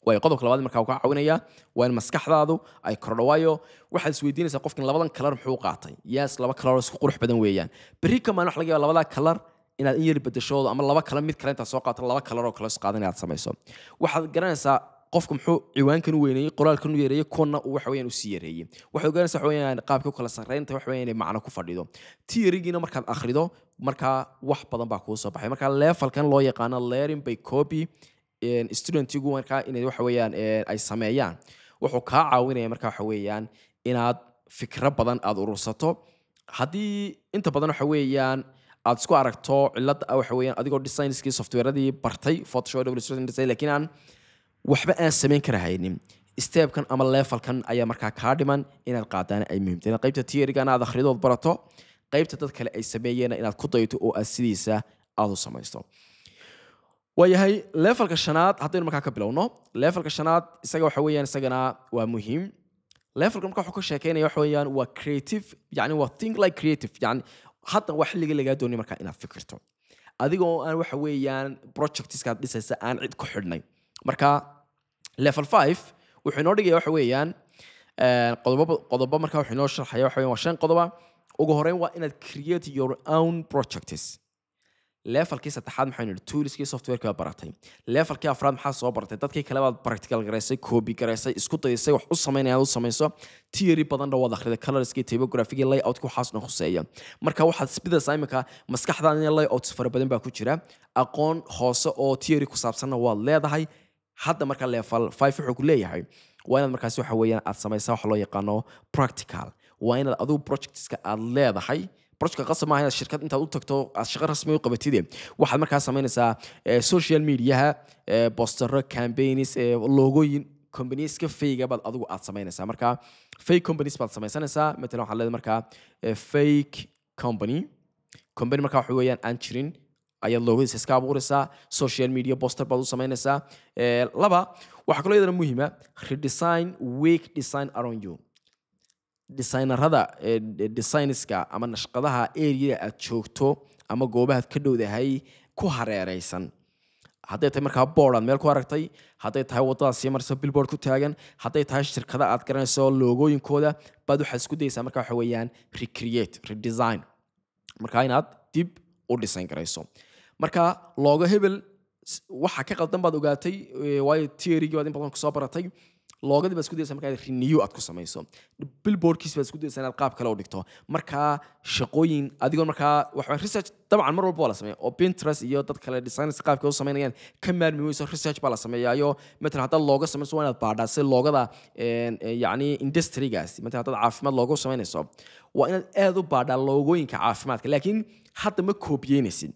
Waayo, qodobka labaad markaa uu kaa caawinaya waa in maskaxdaadu ay kordho. Waayo, waxaad isweydiinaysaa: qofkan labadan color muxuu qaatay? Yes, laba color oo isku qurux badan weeyaan. Berri ka maalin waxa laga yaaba labadaa color inaad in yar bedeshoodo ama laba kale mid kale intaad soo qaato, laba color oo kale is qaadan inaad samayso. Waxaad garanaysaa qofku muxuu ciwaankan u weyneeyey, qoraalkan u yareeyey, kuwana uu waxa weeyaan u sii yareeyey. Waxaad ogaanaysaa waxa weeyaan qaabka u kala sarreynta waxa weeyaan inay macno ku fadhido. Theory-giina markaad akhrido markaa wax badan baa kuu soo baxay. Marka levelkan loo yaqaano learning by copy, studentigu markaa inay waxa weeyaan ay sameeyaan wuxuu kaa caawinaya markaa waxa weeyaan inaad fikro badan aad urursato. Haddii inta badan waxa weeyaan aad isku aragto cilada ah waxa weeyaan adigoo designskii, softwareadii bartay, Photoshop, Adobe Illustrator, InDesign, laakiin aan waxba aan samayn kara haynin, stepkan ama levelkan ayaa markaa kaa dhiman inaad qaadaan ay muhiim tahay. Inaad qaybta theory-gana aad akhridood barato, qaybta dad kale ay sameeyeen inaad ku dayto oo aad sidiisa aad u samaysto. Waayahay, levelka shanaad haddaynu markaa ka bilowno. Levelka shanaad isaga waxa weeyaan isagana waa muhiim. Levelka marka wuxuu ka sheekeynaya waxa weeyaan waa creative, yani waa think like creative. Yani hadda waa xilligii lagaa doonay markaa inaad fikirto adiga oo aan waxa weeyaan projectskaad dhisaysa aan cid ku xidhnay. Marka level 5 wuxuu inoo dhigaya waxa weeyaan qodobo. Marka wuxuu inoo sharxaya waxa weeyaan waa shan qodoba. Ugu horeyn waa inaad create your own projects. Levelkii saddexaad maxaynu nidhi? Toolskii, softwareki baad baratay. Levelkii afraad maxaa soo baratay? Dadkii kale baad practical garaysay, copy garaysay, isku daysay wax u samaynaya aad u samayso. Theory badanna waad akhriday, colorskii, typographygii, layoutka, waxaas dhan khuseeya. Marka waxaad isbidaysaa imika maskaxdaada in layouts fara badan baa ku jira, aqoon hoose oo theory ku saabsanna waad leedahay. Hadda marka level 5 wuxuu ku leeyahay waa inaad markaasi waxa weeyaan aad samaysaa waxa loo yaqaano practical. Waa inaad adigu projectska aad leedahay, projectka qasab maaha inaad shirkad intaad u tagto aad shaqo rasmi u qabatide. Waxaad markaa samaynaysaa social mediaha, postero, campaigns, logooyin companieska fake baad adigu aad samaynaysaa. Marka fake companies baad samaysanaysaa. Matalan waxaad leedahay markaa fake company. Company markaa waxa weeyaan aan jirin ayaad logodiisa iska abuuraysaa, social media poster baad u samaynaysaa. Laba, waxaa kaloo iyadana muhiima redesign weak design around you. Designerada, designska ama nashqadaha area aad joogto ama goobahaad ka dhowdahay ku hareereysan, hadday tahay markaa board aad meel ku aragtay, hadday tahay waddadaad sii marayso billboard ku taagan, hadday tahay shirkada aad garanayso logooyinkooda, baad waxaad isku dayaysaa markaa waxa weeyaan recreate, redesign, markaa inaad dib u design garayso. Marka logo hebel waxa ka qaldan baad ogaatay, waayo theory-gii baad in badan kusoo baratay. Logodii baad isku dayaysaa markaa inaad renew aad ku samayso, billboardkiis baad isku dayaysaa inaad qaab kale u dhigto. Markaa shaqooyin adigoon markaa waxa research dabcan mar walba waa la sameeya, oo Pinterest iyo dad kale designers qaabka u samaynayaan ka maarmi weyso. Research baa la sameeyaayo. Matalan haddaad logo samayso, waa inaad baadhaa si logoda yacni industrygaasi. Matalan haddaad caafimaad logo samaynayso, waa inaad aad u baadhaa logooyinka caafimaadka. Laakiin hadda ma koobiyeynaysid.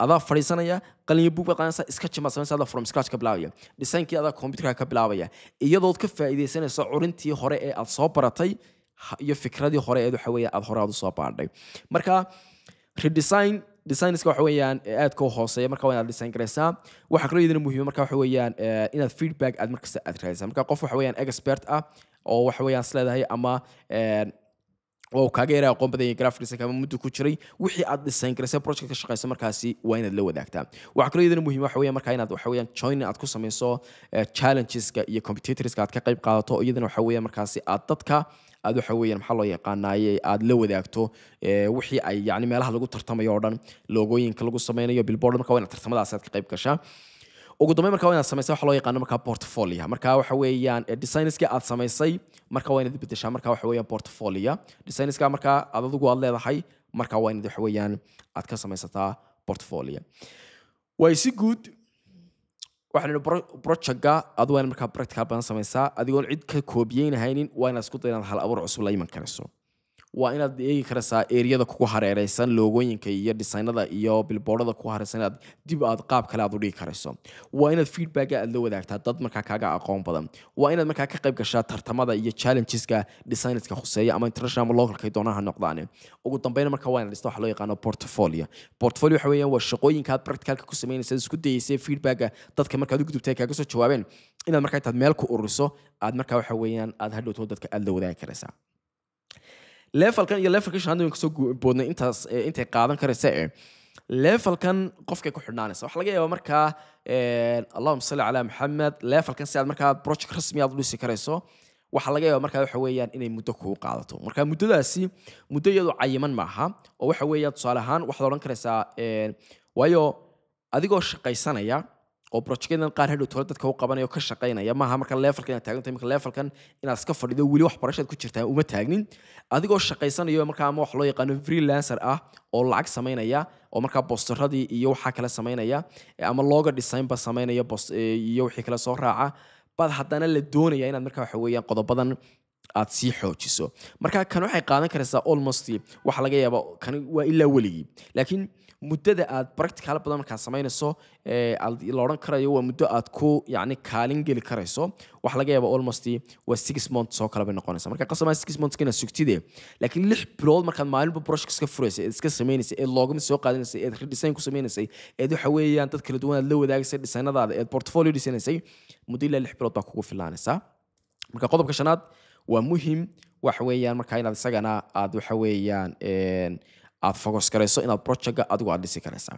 Adaa fadhiisanaya, qalin iyo buug baad qaadanaysaa, sketch baad samaynaysaa, adaa from scratch ka bilaabaya designkii, adaa computerka ka bilaabaya, iyadood ka faa'iidaysanayso curintii hore ee aad soo baratay iyo fikradii hore ee waxa weeye aad hore aad usoo baadhay. Marka redesign designska waxa weeyaan aadka u hooseeya marka waa inaad design garaysaa. Waxaa kaloo iyadana muhiima marka waxa weeyaan inaad feedback aad markasta aad raadisaa. Marka qof waxa weeyaan expert ah oo waxa weeyaan isleedahay ama oo kaaga yara aqoon badan yahay graphic design ama muddo ku jiray, wixii aad design garaysay, project ka shaqeysa, markaasi waa inaad la wadaagtaa. Waxaa kaloo iyadana muhiim waxa weeyaan markaa inaad waxa weeyaan join aad ku samayso challengeska iyo competitorska aad ka qayb qaadato. Iyadana waxa weeyaan markaasi aad dadka aad waxa weeyaan maxaa loo yaqaanaaye aad la wadaagto wixii ay yacni meelaha lagu tartamayo oo dhan, logooyinka lagu sameynayo, billboard. Marka waa inaad tartamadaas aad ka qayb gashaa. Ugu dambeyn marka waa inaad samaysaa waxa loo yaqaano markaa portfolio. Marka waxa weeyaan designska aad samaysay marka waa inaad bedeshaa marka waxa weeyaan portfolio designska marka aad adigu aad leedahay. Marka waa inaad waxa weeyaan aad ka samaysataa portfolio. Way si guud waxaan idhi projectga aad waa inaad markaa practical badan samaysaa adigoon cid ka koobiyeynahaynin. Waa inaad isku day inaad hal abuur cusub la iman karayso. Waa inaad eegi karaysaa areada kugu hareereysan, logooyinka iyo designada iyo billboardada kugu hareereysan, inaad dib aad qaab kale aad u dhigi karayso. Waa inaad feedbacka aad la wadaagtaa dad markaa kaaga aqoon badan. Waa inaad markaa ka qayb gashaa tartamada iyo challengeska designerska khuseeya, ama international ama localka ay doonaan ha noqdaan. Ugu dambeyn marka waa inaad dhista waxa loo yaqaano portfolio. Portfolio waxa weeyaan waa shaqooyinka aad practicalka ku samaynaysa, isku dayeysay, feedbacka dadka markaad u gudubtay kaaga soo jawaabeen, inaad markaa intaad meel ku ururiso aad markaa waxa weeyaan aad hadhowto dadka aad la wadaagi karaysaa. Levelkan iyo levelkan shanaad waan kasoo boodnay intaas intay qaadan karaysa levelkan qofkay ku xidhnaanaysa. Waxaa laga yaabaa markaa allahuma salli calaa Maxamed, levelkan si aad markaa project rasmi aad u dhisi karayso, waxaa laga yaabaa markaa waxa weeyaan inay muddo kugu qaadato. Marka muddadaasi muddo iyadoo cayiman maaha, oo waxa weeyaan tusaale ahaan waxaad odhan karaysaa waayo adigoo shaqaysanaya oo projectyadan qaar hadhow tole dadka u qabanaya oo ka shaqaynaya maaha. Marka levelkan inaad taagan tahay, marka levelkan inaad iska fadhido weli waxbarashaad ku jirtaa uma taagnin. Adigoo shaqaysanayo markaa ama wax loo yaqaano freelancer ah oo lacag samaynaya oo markaa posteradii iyo waxaa kale samaynaya ama logo design ba samaynaya iyo wixii kale soo raaca, baad haddana la doonaya inaad markaa waxa weeyaan qodobadan aad sii xoojiso. Marka kan waxay qaadan karaysaa almost, waxa laga yaabaa kan waa ilaa weligii, laakiin muddada aad practical badan markaad samaynayso aad la odhan karayo waa muddo aad ku yacni kaalin geli karayso, waxa laga yaabaa almost waa 6 months oo kale bay noqonaysa. Marka qasama 6 months inaad sugtide, laakiin 6 bilood markaad maalinba project iska furaysay, eed iska sameynaysay, eed logo mid soo qaadanaysay, eed redesign ku sameynaysay, eed waxa weeyaan dad kala duwan aad la wadaagaysay designadaada, eed portfolio dhisanaysay, muddo ilaa 6 bilood baa kugu filaanaysaa. Marka qodobka shanaad waa muhim, waxa weeyaan marka inaad isagana aad waxa weeyaan aad focus garayso inaad projectga adigu aad dhisi karaysaa.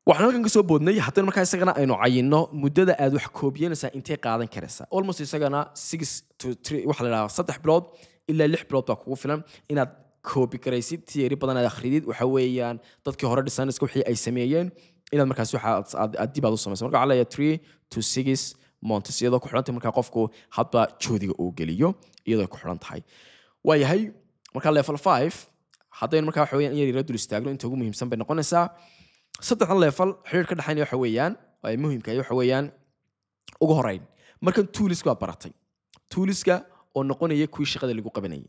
Waxaan halkan kasoo boodnay haddana markaa isagana aynu cayino muddada aad wax koobiyanaysaa intay qaadan karaysaa. Almost isagana 6 to 3, waxaa la idhaahdaa 3 bilood ilaa 6 bilood baa kugu filan inaad koobi garaysid, theory badan aad akhridid, waxa weeyaan dadkii hore designerska wixii ay sameeyeen inaad markaas waxa aad dib aad u samayso. Marka waxaa leeyahay 3 to 6 months, iyadoo ku xidhan tahay markaa qofku hadba juhdiga uu geliyo iyadoo ku xidhan tahay. Waayahay, marka level 5 haddaynu markaa waxa weeyaan in yar yara dul istaagno, inta ugu muhiimsan bay noqonaysaa. Saddexdan level xiriir ka dhexaynaya waxa weeyaan ay muhiimka waxa weeyaan ugu horeyn markan toolska baad baratay, toolska oo noqonaya kuwii shaqada lagu qabanayay,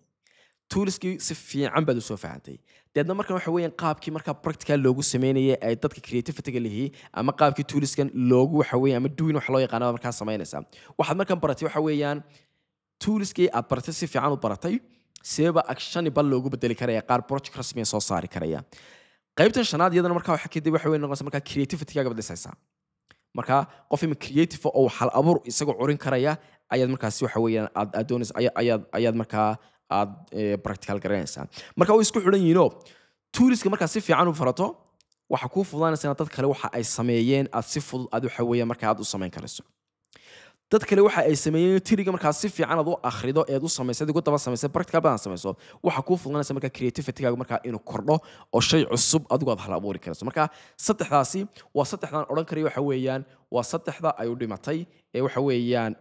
toolskii si fiican baad usoo fahantay. Deedna markan waxa weeyaan qaabkii markaa practical loogu sameynayay ay dadka creativity-ga lihi ama qaabkii toolskan loogu waxa weeyaan ama doing waxa loo yaqaano markaa samaynaysaa. Waxaad markan baratay waxa weeyaan toolskii aad baratay, si fiican u baratay, seeba actionable loogu bedeli karaya, qaar project rasmiya soo saari karaya. Qaybtan shanaad iyadana markaa waxa kadib waxa weyn noqonaysa markaa creativity-gaaga baad dhisaysaa. Marka qof ima creative oo hal abuur isagoo curin karaya ayaad markaasi waxa weeyaan aad doonaysa ayaad markaa aad practical garanaysaa. Marka way isku xidhan yihiinoo toolska markaa si fiican u farato, waxa kuu fududaanaysa inaad dad kale waxa ay sameeyeen aad si fudud aad waxa weeyaan markaa aad u samayn karayso. Dad kale waxa ay sameeyeen tiriga markaa si fiican aad u akhrido eed u samaysay, ugu daba samaysay, practical badan samayso, waxa kuu fududaanaysa markaa creativity-gaaga markaa inuu kordho oo shay cusub adigu aad hal abuuri karayso. Marka saddexdaasi waa saddexdan odhan karayo, waxa weeyaan waa saddexda ay u dhimatay ee waxa weeyaan,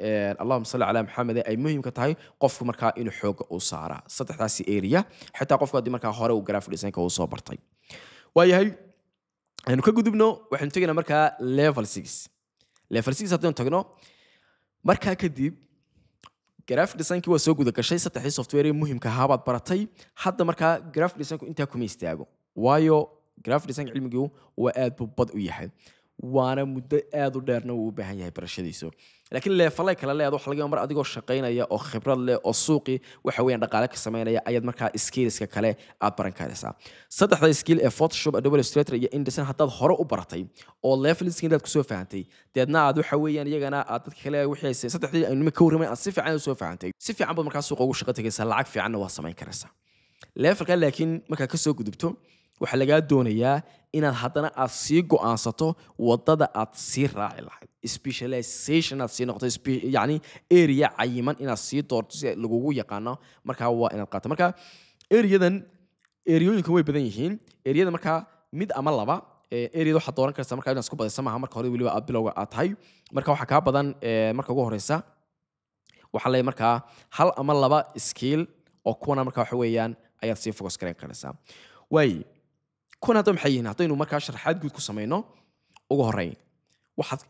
allahuma salli calaa Maxamed, ay muhiimka tahay qofku markaa inuu xooga u saaraa saddexdaasi area, xitaa qofku haddii markaa hore uu graphic design-ka uu soo bartay. Waayahay, aynu ka gudubno, waxaynu tegaynaa markaa level 6. Level 6 haddaynu tagno, markaa kadib graphic design-kii waa soo guda gashay, saddexdii software ee muhiimka ahaa baad baratay. Hadda markaa graphic design-ku intaa kuma istaago, waayo graphic design cilmigu waa aad buu bad u yahay, waana muddo aad u dheerna wuu u baahan yahay barashadiisu. Laakiin levelay kale leed waxa laga yaabaa mar adigoo shaqaynaya oo khibrad leh oo suuqii waxa weeyaan dhaqaale ka samaynaya ayaad markaa skillska kale aad baran karaysaa. Saddexda skill ee Photoshop, Adobe Illustrator iyo InDesign haddaad hore u baratay oo levelska intaad kusoo fahantay, deedna aad waxa weeyaan iyagana aad dadka kale wixii ay saddexdii aynu ka warramay aad si fiican usoo fahantay, si fiican baad markaa suuqa ugu shaqo tegaysaa, lacag fiicanna waa samayn karaysaa levelka. Laakiin markaa kasoo gudubto, waxaa lagaa doonayaa inaad haddana aad sii go'aansato wadada aad sii raaci lahayd, specialization aad sii noqoto, yacni area cayiman inaad sii doorto si lagugu yaqaano. Markaa waa inaad qaato marka areadan. Areayooyinkan way badan yihiin. Areada markaa mid ama laba areada waxaad dooran kartaa markaa inaad isku badaysa maaha marka hore, weliba aad bilowga aad tahay. Marka waxaa kaa badan marka ugu horeysa waxaa leeyahay markaa hal ama laba skill oo kuwana markaa waxa weeyaan ayaad sii focus gareyn karaysaa. Waaye, kuwan hadda maxay yihiin? Haddaynu markaa sharaxaad guud ku samayno, ugu horreyn waxaad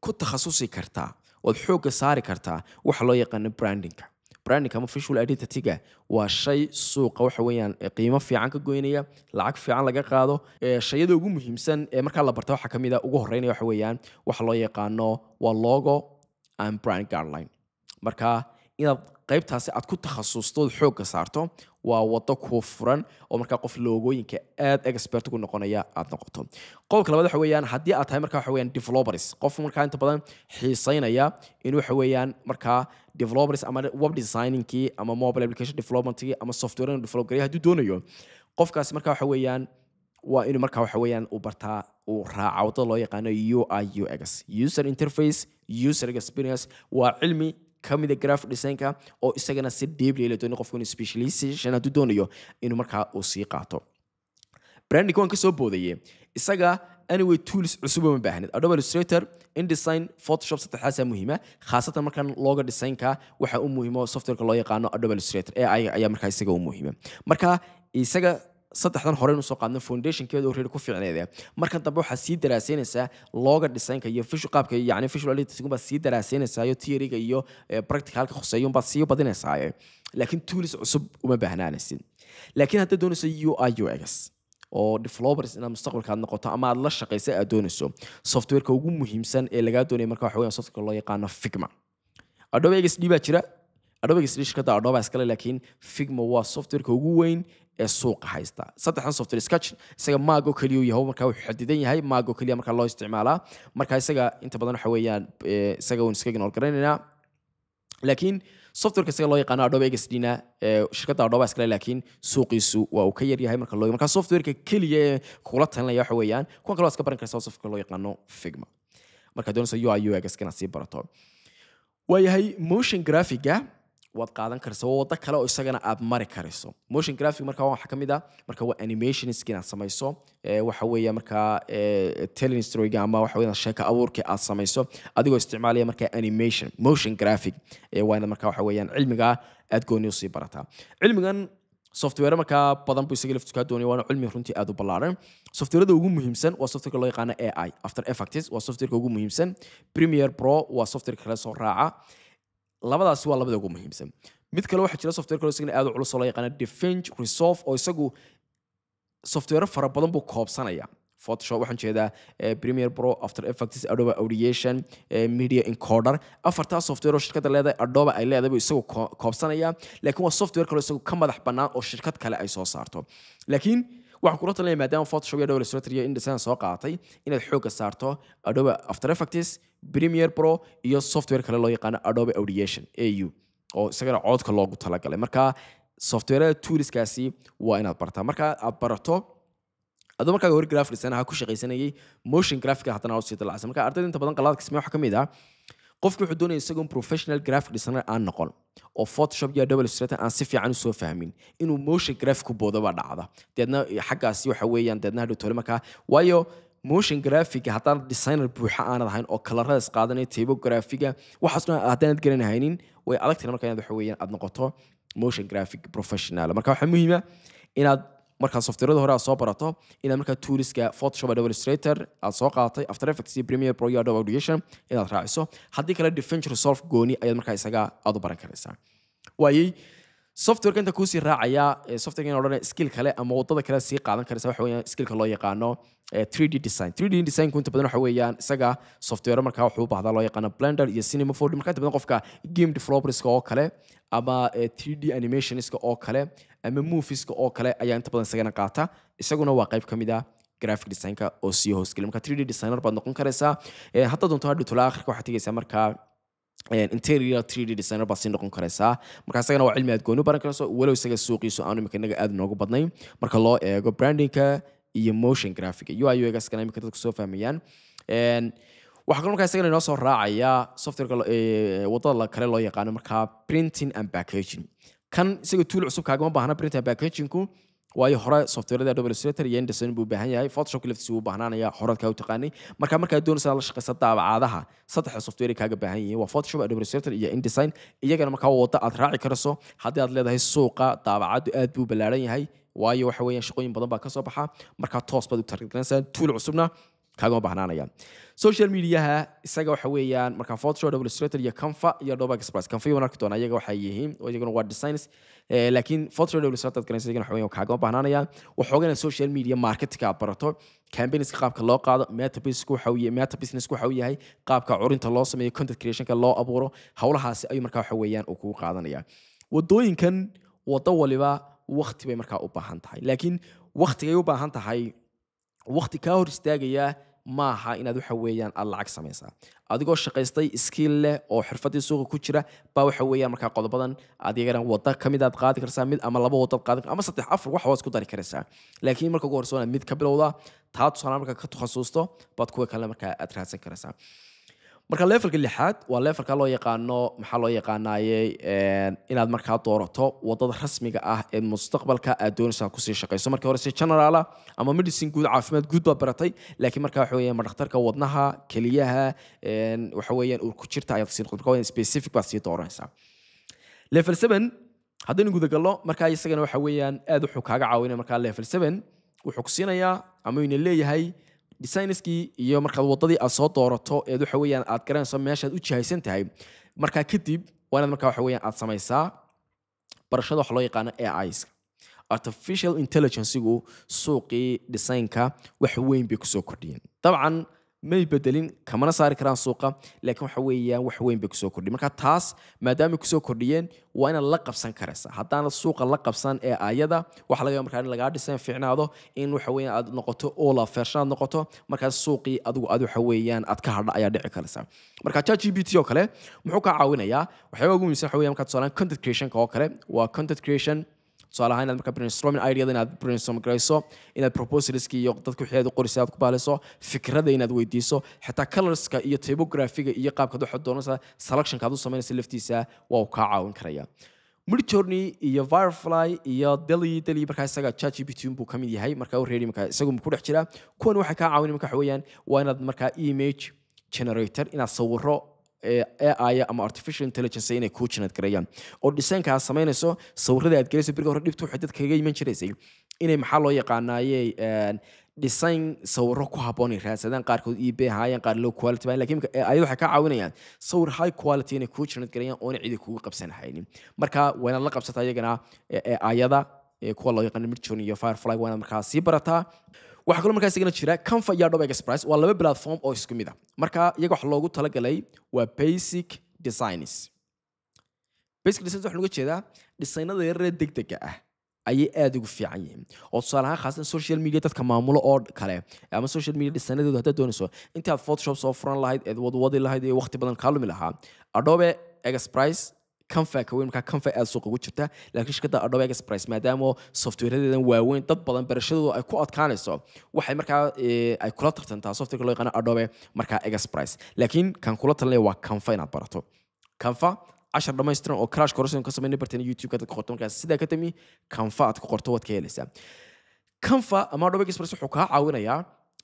ku takhasusi kartaa ood xoogga saari kartaa waxa loo yaqaano brandingka. Branding ama visual identity-ga waa shay suuqa waxa weeyaan qiimo fiican ka goynaya, lacag fiican laga qaado. Shayada ugu muhiimsan ee markaa la barta waxaa ka mid a ugu horreynaya waxa weeyaan waxa loo yaqaano waa logo and brand guideline. Marka inaad qaybtaasi aad ku takhasusto ood xoogga saarto waa waddo kuu furan oo markaa qof logooyinka aad expert ku noqonaya aad noqoto. Qodobka labaad waxa weeyaan haddii aad tahay markaa waxa weeyaan developers, qof markaa inta badan xiisaynaya in waxa weeyaan markaa developers ama web designingkii ama mobile application developmentkii ama software inuu develop gareeyo hadduu doonayo qofkaasi, markaa waxa weeyaan waa inuu markaa waxa weeyaan uu bartaa, uu raaca waddada loo yaqaano UI UX, user interface, user experience. Waa cilmi ka mida graphic designka oo isagana si deeply la doonayo qofku inuu specialization hadduu doonayo inuu markaa uu sii qaato. Branding waan ka soo boodaye isaga. Anyway, tools cusub uma baahnid. Adobe Illustrator, InDesign, Photoshop, saddexdaasaa muhiima. Khaasatan markan logo designka waxa u muhiimo softwareka loo yaqaano Adobe Illustrator AI ayaa markaa isaga u muhiima. Marka isaga saddexdan hore inuu soo qaadno foundationkeeda already ku fiicneede, markan dambe waxaa sii daraaseynaysaa logo designka iyo visual qaabka, yacni visual editing baad sii daraaseynaysaa iyo theoryga iyo practicalka khuseeyo baad sii badinaysaa, laakiin tools cusub uma baahnaanaysid. Laakiin haddaad doonayso UI UX oo developers inaad mustaqbalka aad noqoto ama aad la shaqaysa aad doonayso, softwareka ugu muhiimsan ee lagaa doonaya marka waxa weeyaan softwareka loo yaqaano Figma. Adobe XD baa jira, Adobe XD shirkadda Adobe iskale, laakiin Figma waa softwareka ugu weyn ee suuqa haysta saddexdan software. Sketch isaga Mac oo keliya uu yahay, marka wuxuu xadidan yahay Mac oo keliya marka loo isticmaalaa. Marka isaga inta badan waxa weeyaan isaga waan iska ignore garaynaynaa. Laakiin softwareka isaga loo yaqaano Adobe XD na shirkadda Adobe iskale, laakiin suuqiisu waa uu ka yar yahay marka loo. Marka softwareka keliya ee kula talinaya waxa weeyaan, kuwan kale waa iska baran kartaa, softwareka loo yaqaano Figma markaad doonayso UI UX inaad sii barato. Waayahay, motion graphic-ga waad qaadan karaysa, waa waddo kale oo isagana aad mari karayso. Motion graphic marka waxaa ka mid ah marka waa animationska inaad samayso, waxa weeye markaa telling storyga ama waxa weeye sheeko abuurka aad samayso adigoo isticmaalaya markaa animation, motion graphic. Waa inaad markaa waxa weeyaan cilmiga aad gooni usii barataa. Cilmigan software markaa badan buu isaga laftu kaa doonaya, waana cilmi runtii aad u ballaaran. Softwareda ugu muhiimsan waa softwareka loo yaqaano AI After Effects, waa softwareka ugu muhiimsan. Premiere Pro waa software kale soo raaca. Labadaasi waa labada ugu muhiimsan. Mid kale waxaa jira software kale isagana aad u culus oo loo yaqaano DaVinci Resolve, oo isagu software fara badan buu koobsanaya. Photoshop, waxaan jeedaa Premiere Pro, After Effects, Adobe Audition, Media Encoder, afartaa software oo shirkadda leedahay Adobe ay leedahay buu isagu koobsanaya. Laakiin waa software kale isagu ka madax bannaan oo shirkad kale ay soo saarto, laakiin Waxaan kula talinaya, maadaama Photoshop iyo Adobe Illustrator iyo InDesign soo qaadatay, inaad xoogga saarto Adobe After Effects, Premiere Pro iyo software kale loo yaqaano Adobe Audition AU, oo isagana codka loogu talagalay. Marka softwareda toolskaasi waa inaad bartaa. Marka aad barato, adoo markaa hore graphic design ahaa ku shaqaysanayay, motion graphic haddana usii dalacsan. Marka ardayda inta badan qalaadka sameeya waxaa ka mid ah, qofki wuxuu doonaya isagoon professional graphic designer aan noqon oo Photoshop iyo Adobe Illustrator aan si fiican usoo fahmin, inuu motion graphic ku boodo baa dhacda. Deedna xaggaasi waxa weeyaan deedna hadhow tole markaa, waayo motion graphic haddaan designer buuxa aanad ahayn oo kalarada is qaadanaya, typographiga, waxaas dhan haddaanad garanahaynin, way adagtahay marka inaad waxa weeyaan aad noqoto motion graphic professional. Marka waxaa muhiima inaad markaa softwarada hore aad soo barato, inaad markaa toolska Photoshop, Adobe Illustrator aad soo qaadatay, After Effects iyo Premiere Pro iyo Adobe Audition inaad raaciso. Haddii kale DaVinci Resolve gooni ayaad markaa isaga aad u baran karaysaa. Waayey, softwareka inta kuusii raacaya, softwareka in odhanaya skill kale ama wadada kale sii qaadan karaysa waxa weeyaan skillka loo yaqaano 3D design. 3D designku inta badan waxa weeyaan isaga software markaa wuxuu u baahdaa loo yaqaano Blender iyo Cinema 4D. Marka inta badan qofka game developerska oo kale ama 3D animationska oo kale ama movieska oo kale ayaa inta badan isagana qaata. Isaguna waa qayb ka mid ah graphic designka oo sii hoosgeliya. Marka 3D designer baad noqon karaysaa. Hadda doonto hadhow tola akhirka waxaad tegaysaa markaa interior 3D designer baad sii noqon karaysaa. Marka isagana waa cilmi aad gooni u baran karayso, walow isaga suuqiisu aanu imika inaga aad noogu badnayn marka loo eego brandingka iyo motion graphic, UI UX kana imika dadku soo fahmayaan. Waxaa kaloo markaa isagana inoo soo raacaya softwareka wadada kale loo yaqaano markaa printing and packaging. Kan isaga tool cusub kaagama baahna print and packagingku, waayo hore softwareda Adobe Illustrator iyo InDesign buu u baahan yahay. Photoshop laftiisa wuu u baahnaanaya, horaad kaa u taqaanay. Marka markaad doonaysa inaad la shaqaysa daabacaadaha, saddexda software kaaga baahan yihiin waa Photoshop, Adobe Illustrator iyo InDesign. Iyagana markaa waddo aad raaci karayso haddii aad leedahay suuqa daabacaddu aad buu u ballaaran yahay, waayo waxa weeyaan shaqooyin badan baa ka soo baxa. Markaa toos baad u target garanaysaa, tool cusubna kaagama bahnaanaya. Social mediaha isaga waxa weeyaan markaa Photoshop, Adobe Illustrator iyo Canva iyo Adobe Express. Canva iyo waan arki doonaa iyaga waxay yihiin oo iyaguna waa designs, laakiin Photoshop, Adobe Illustrator aad garanaysa, iyagana waxa weeyaan kaagama bahnaanaya. Waxoogaa inaad social media marketing aad barato, campaigns qaabka loo qaado, meta business waxa uu yahay, meta business waxa uu yahay, qaabka curinta loo sameeyo, content creationka loo abuuro, howlahaasi ayuu markaa waxa weeyaan uu kugu qaadanaya. Wadooyinkan wado waliba waqti bay markaa u baahan tahay, laakiin waqtigay u baahan tahay waqti kaa hor istaagaya maaha inaad waxa weeyaan aad lacag samaysaa. Adigoo shaqaystay, skill leh oo xirfadii suuqa ku jira baa waxa weeyaan markaa qodobadan aad iyagana wada ka mid aad qaadi karaysaa, mid ama laba wadaad qaadi, ama saddex, afar, wax waad isku dari karaysaa. Laakiin marka ugu horeysa waa inaad mid ka bilowdaa. Taa tusaale markaa ka takhasusto baad kuwa kalena markaa aad raadsan karaysaa. Marka levelka lixaad waa levelka loo yaqaano, maxaa loo yaqaanaaye, inaad markaa doorato wadada rasmiga ah ee mustaqbalka aad doonayso aad kusii shaqayso. Markii hore si generala ama medicine guud, caafimaad guud baad baratay, laakiin markaa waxa weeyaan ma dhakhtarka wadnaha, keliyaha, waxa weeyaan uur ku jirta ayaad sii noqon. Marka waa specific baad sii dooranaysaa. Level 7 haddaynu gudagalno, markaa isagana waxa weeyaan aad wuxuu kaaga caawinaya. Markaa level 7 wuxuu ku siinayaa ama ina leeyahay designskii iyo markaad wadadii aad soo doorato eed waxa weeyaan aad garanayso meeshaad u jihaysan tahay, markaa kadib waa inaad markaa waxa weeyaan aad samaysaa barashada waxa loo yaqaano AIs. Artificial intelligencegu suuqii designka wax weyn bay kusoo kordhiyeen. Dabcan may bedelin, kamana saari karaan suuqa, laakiin waxa weeyaan wax weyn bay kusoo kordhiyeen. Marka taas maadaamay kusoo kordhiyeen, waa inaad la qabsan karaysaa. Haddaanad suuqa la qabsan ee ayada, waxa laga yaaba markaa in lagaa design fiicnaado, in waxa weeyaan aad noqoto ola version aad noqoto, markaas suuqii adigu aad waxa weeyaan aad ka hadha ayaa dhici karaysa. Marka ChatGPT oo kale muxuu kaa caawinayaa? Waxyaaba ugu muhiimsan waxa weeyaan markaa tusaale content creationka oo kale, waa content creation. Tusaale ahaan inaad markaa brainstorming idea, inaad brainstorm garayso, inaad proposalska iyo dadka wixii aad u qoraysa aad ku baaliso, fikrada inaad weydiiso, xitaa colorska iyo typographiga iyo qaabkaad waxaad doonaysaa selectionka aad u samaynaysa laftiisa waa uu kaa caawin karaya. Midjourney iyo Firefly iyo DALL-E, DALL-E markaa isaga ChatGPT buu ka mid yahay. Markaa already markaa isagu ku dhex jira. Kuwan waxay kaa caawinaya markaa waxa weeyaan waa inaad markaa image generator, inaad sawiro AI ama artificial intelligence inay kuu generate gareeyaan oo designka aad samaynayso, sawirada aad gelayso. Beriga hore dhibtu waxay dadka kaga iman jiraysay inay, maxaa loo yaqaanaaye, design sawiro ku habboon ay raadsadaan, qaarkood eBay ahaayeen, qaar low quality baa. Laakiin AI waxay ka caawinayaan sawir high quality inay kuu generate gareeyaan oona cidi kugu qabsan haynin. Marka waa inaad la qabsataa iyagana ayada kuwa loo yaqaano Midjourney iyo Firefly, waa inaad markaa sii barataa. Waxaa kaloo markaa isagana jira Canva iyo Adobe Express. Waa laba platform oo isku mid ah. Marka iyaga waxa loogu talagalay waa basic designs. Basic designs waxaa looga jeedaa designada yararee degdega ah. ayay aad ugu fiican yihiin. Oo tusaale ahaan, khaasatan social media dadka maamulo oo kale ama social media designadooda haddaad doonayso, intaad Photoshop soo furan lahayd eed wadwadi lahayd ee waqti badan kaa lumi lahaa, Adobe Express, Canva ka weyn. Markaa Canva aad suuqa ugu jirta, laakiin shirkadda Adobe Express, maadaama softwareadeedan waaweyn dad badan barashadoodu ay ku adkaanayso, waxay markaa ay kula tartantaa softwareka loo yaqaano Adobe markaa Express. Laakiin kan kula talinaya waa Canva inaad barato. Canva cashar dhammaystiran oo crash course ka samaynay barteen YouTube-ka dadka qorto, markaas sidaa ka tami Canva aad ku qorto waad ka helaysaa. Canva ama Adobe Express wuxuu kaa caawinayaa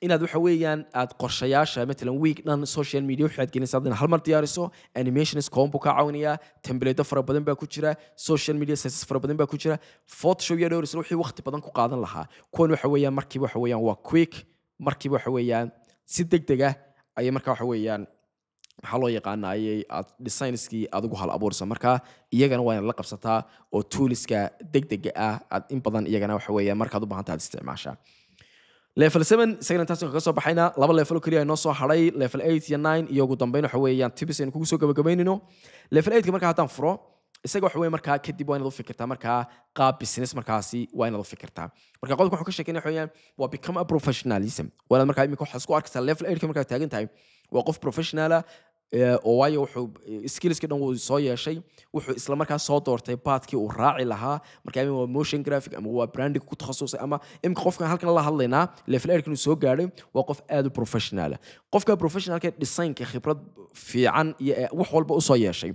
inaad waxa weeyaan aad qorshayaasha, matalan week dhan social media wixii aad gelinaysa inaad hal mar diyaariso. Animations kooban buu kaa caawinayaa, template fara badan baa ku jira, social media sizes fara badan baa ku jira. Photoshop iyo Adobe wixii waqti badan ku qaadan lahaa, kuwan waxa weeyaan markiiba waxa weeyaan waa quick, markiiba waxa weeyaan si degdeg ah ayay markaa waxa weeyaan maxaa loo yaqaana ayay aad designskii aad ugu hal abuuraysa. Marka iyagana waa inaad la qabsataa oo toolska degdega ah aad in badan iyagana waxa weeyaan markaad u baahantahay aad isticmaashaa. Level 7 isagana intaas kaga soo baxayna. Laba level oo keliya inoo soo hadhay, level 8 iyo 9, iyo ugu dambeyn waxa weeyaan tips aynu kugu soo gabagabaynayno. Level 8 ka markaa haddaan furo isaga, waxa weeye markaa kadib waa inaad u fikirtaa markaa qaab business, markaasi waa inaad u fikirtaa. Marka qodobka wuxuu ka sheekeynaya waxa weeyaan waa become a professionalism. Waa inaad markaa imika waxaad isku arkaysaa level 8 ka markaad taagan tahay waa qof professional ah, oo waayo wuxuu skillska dhan wuu soo yeeshay, wuxuu isla markaa soo doortay pathkii uu raaci lahaa. Marka ama waa motion graphic ama waa branding ku takhasusay, ama imika qofkan halkan la hadlaynaa level 8 inuu soo gaadhay waa qof aad u professional ah. Qofka professionalka designka khibrad fiican iyo wax walba usoo yeeshay,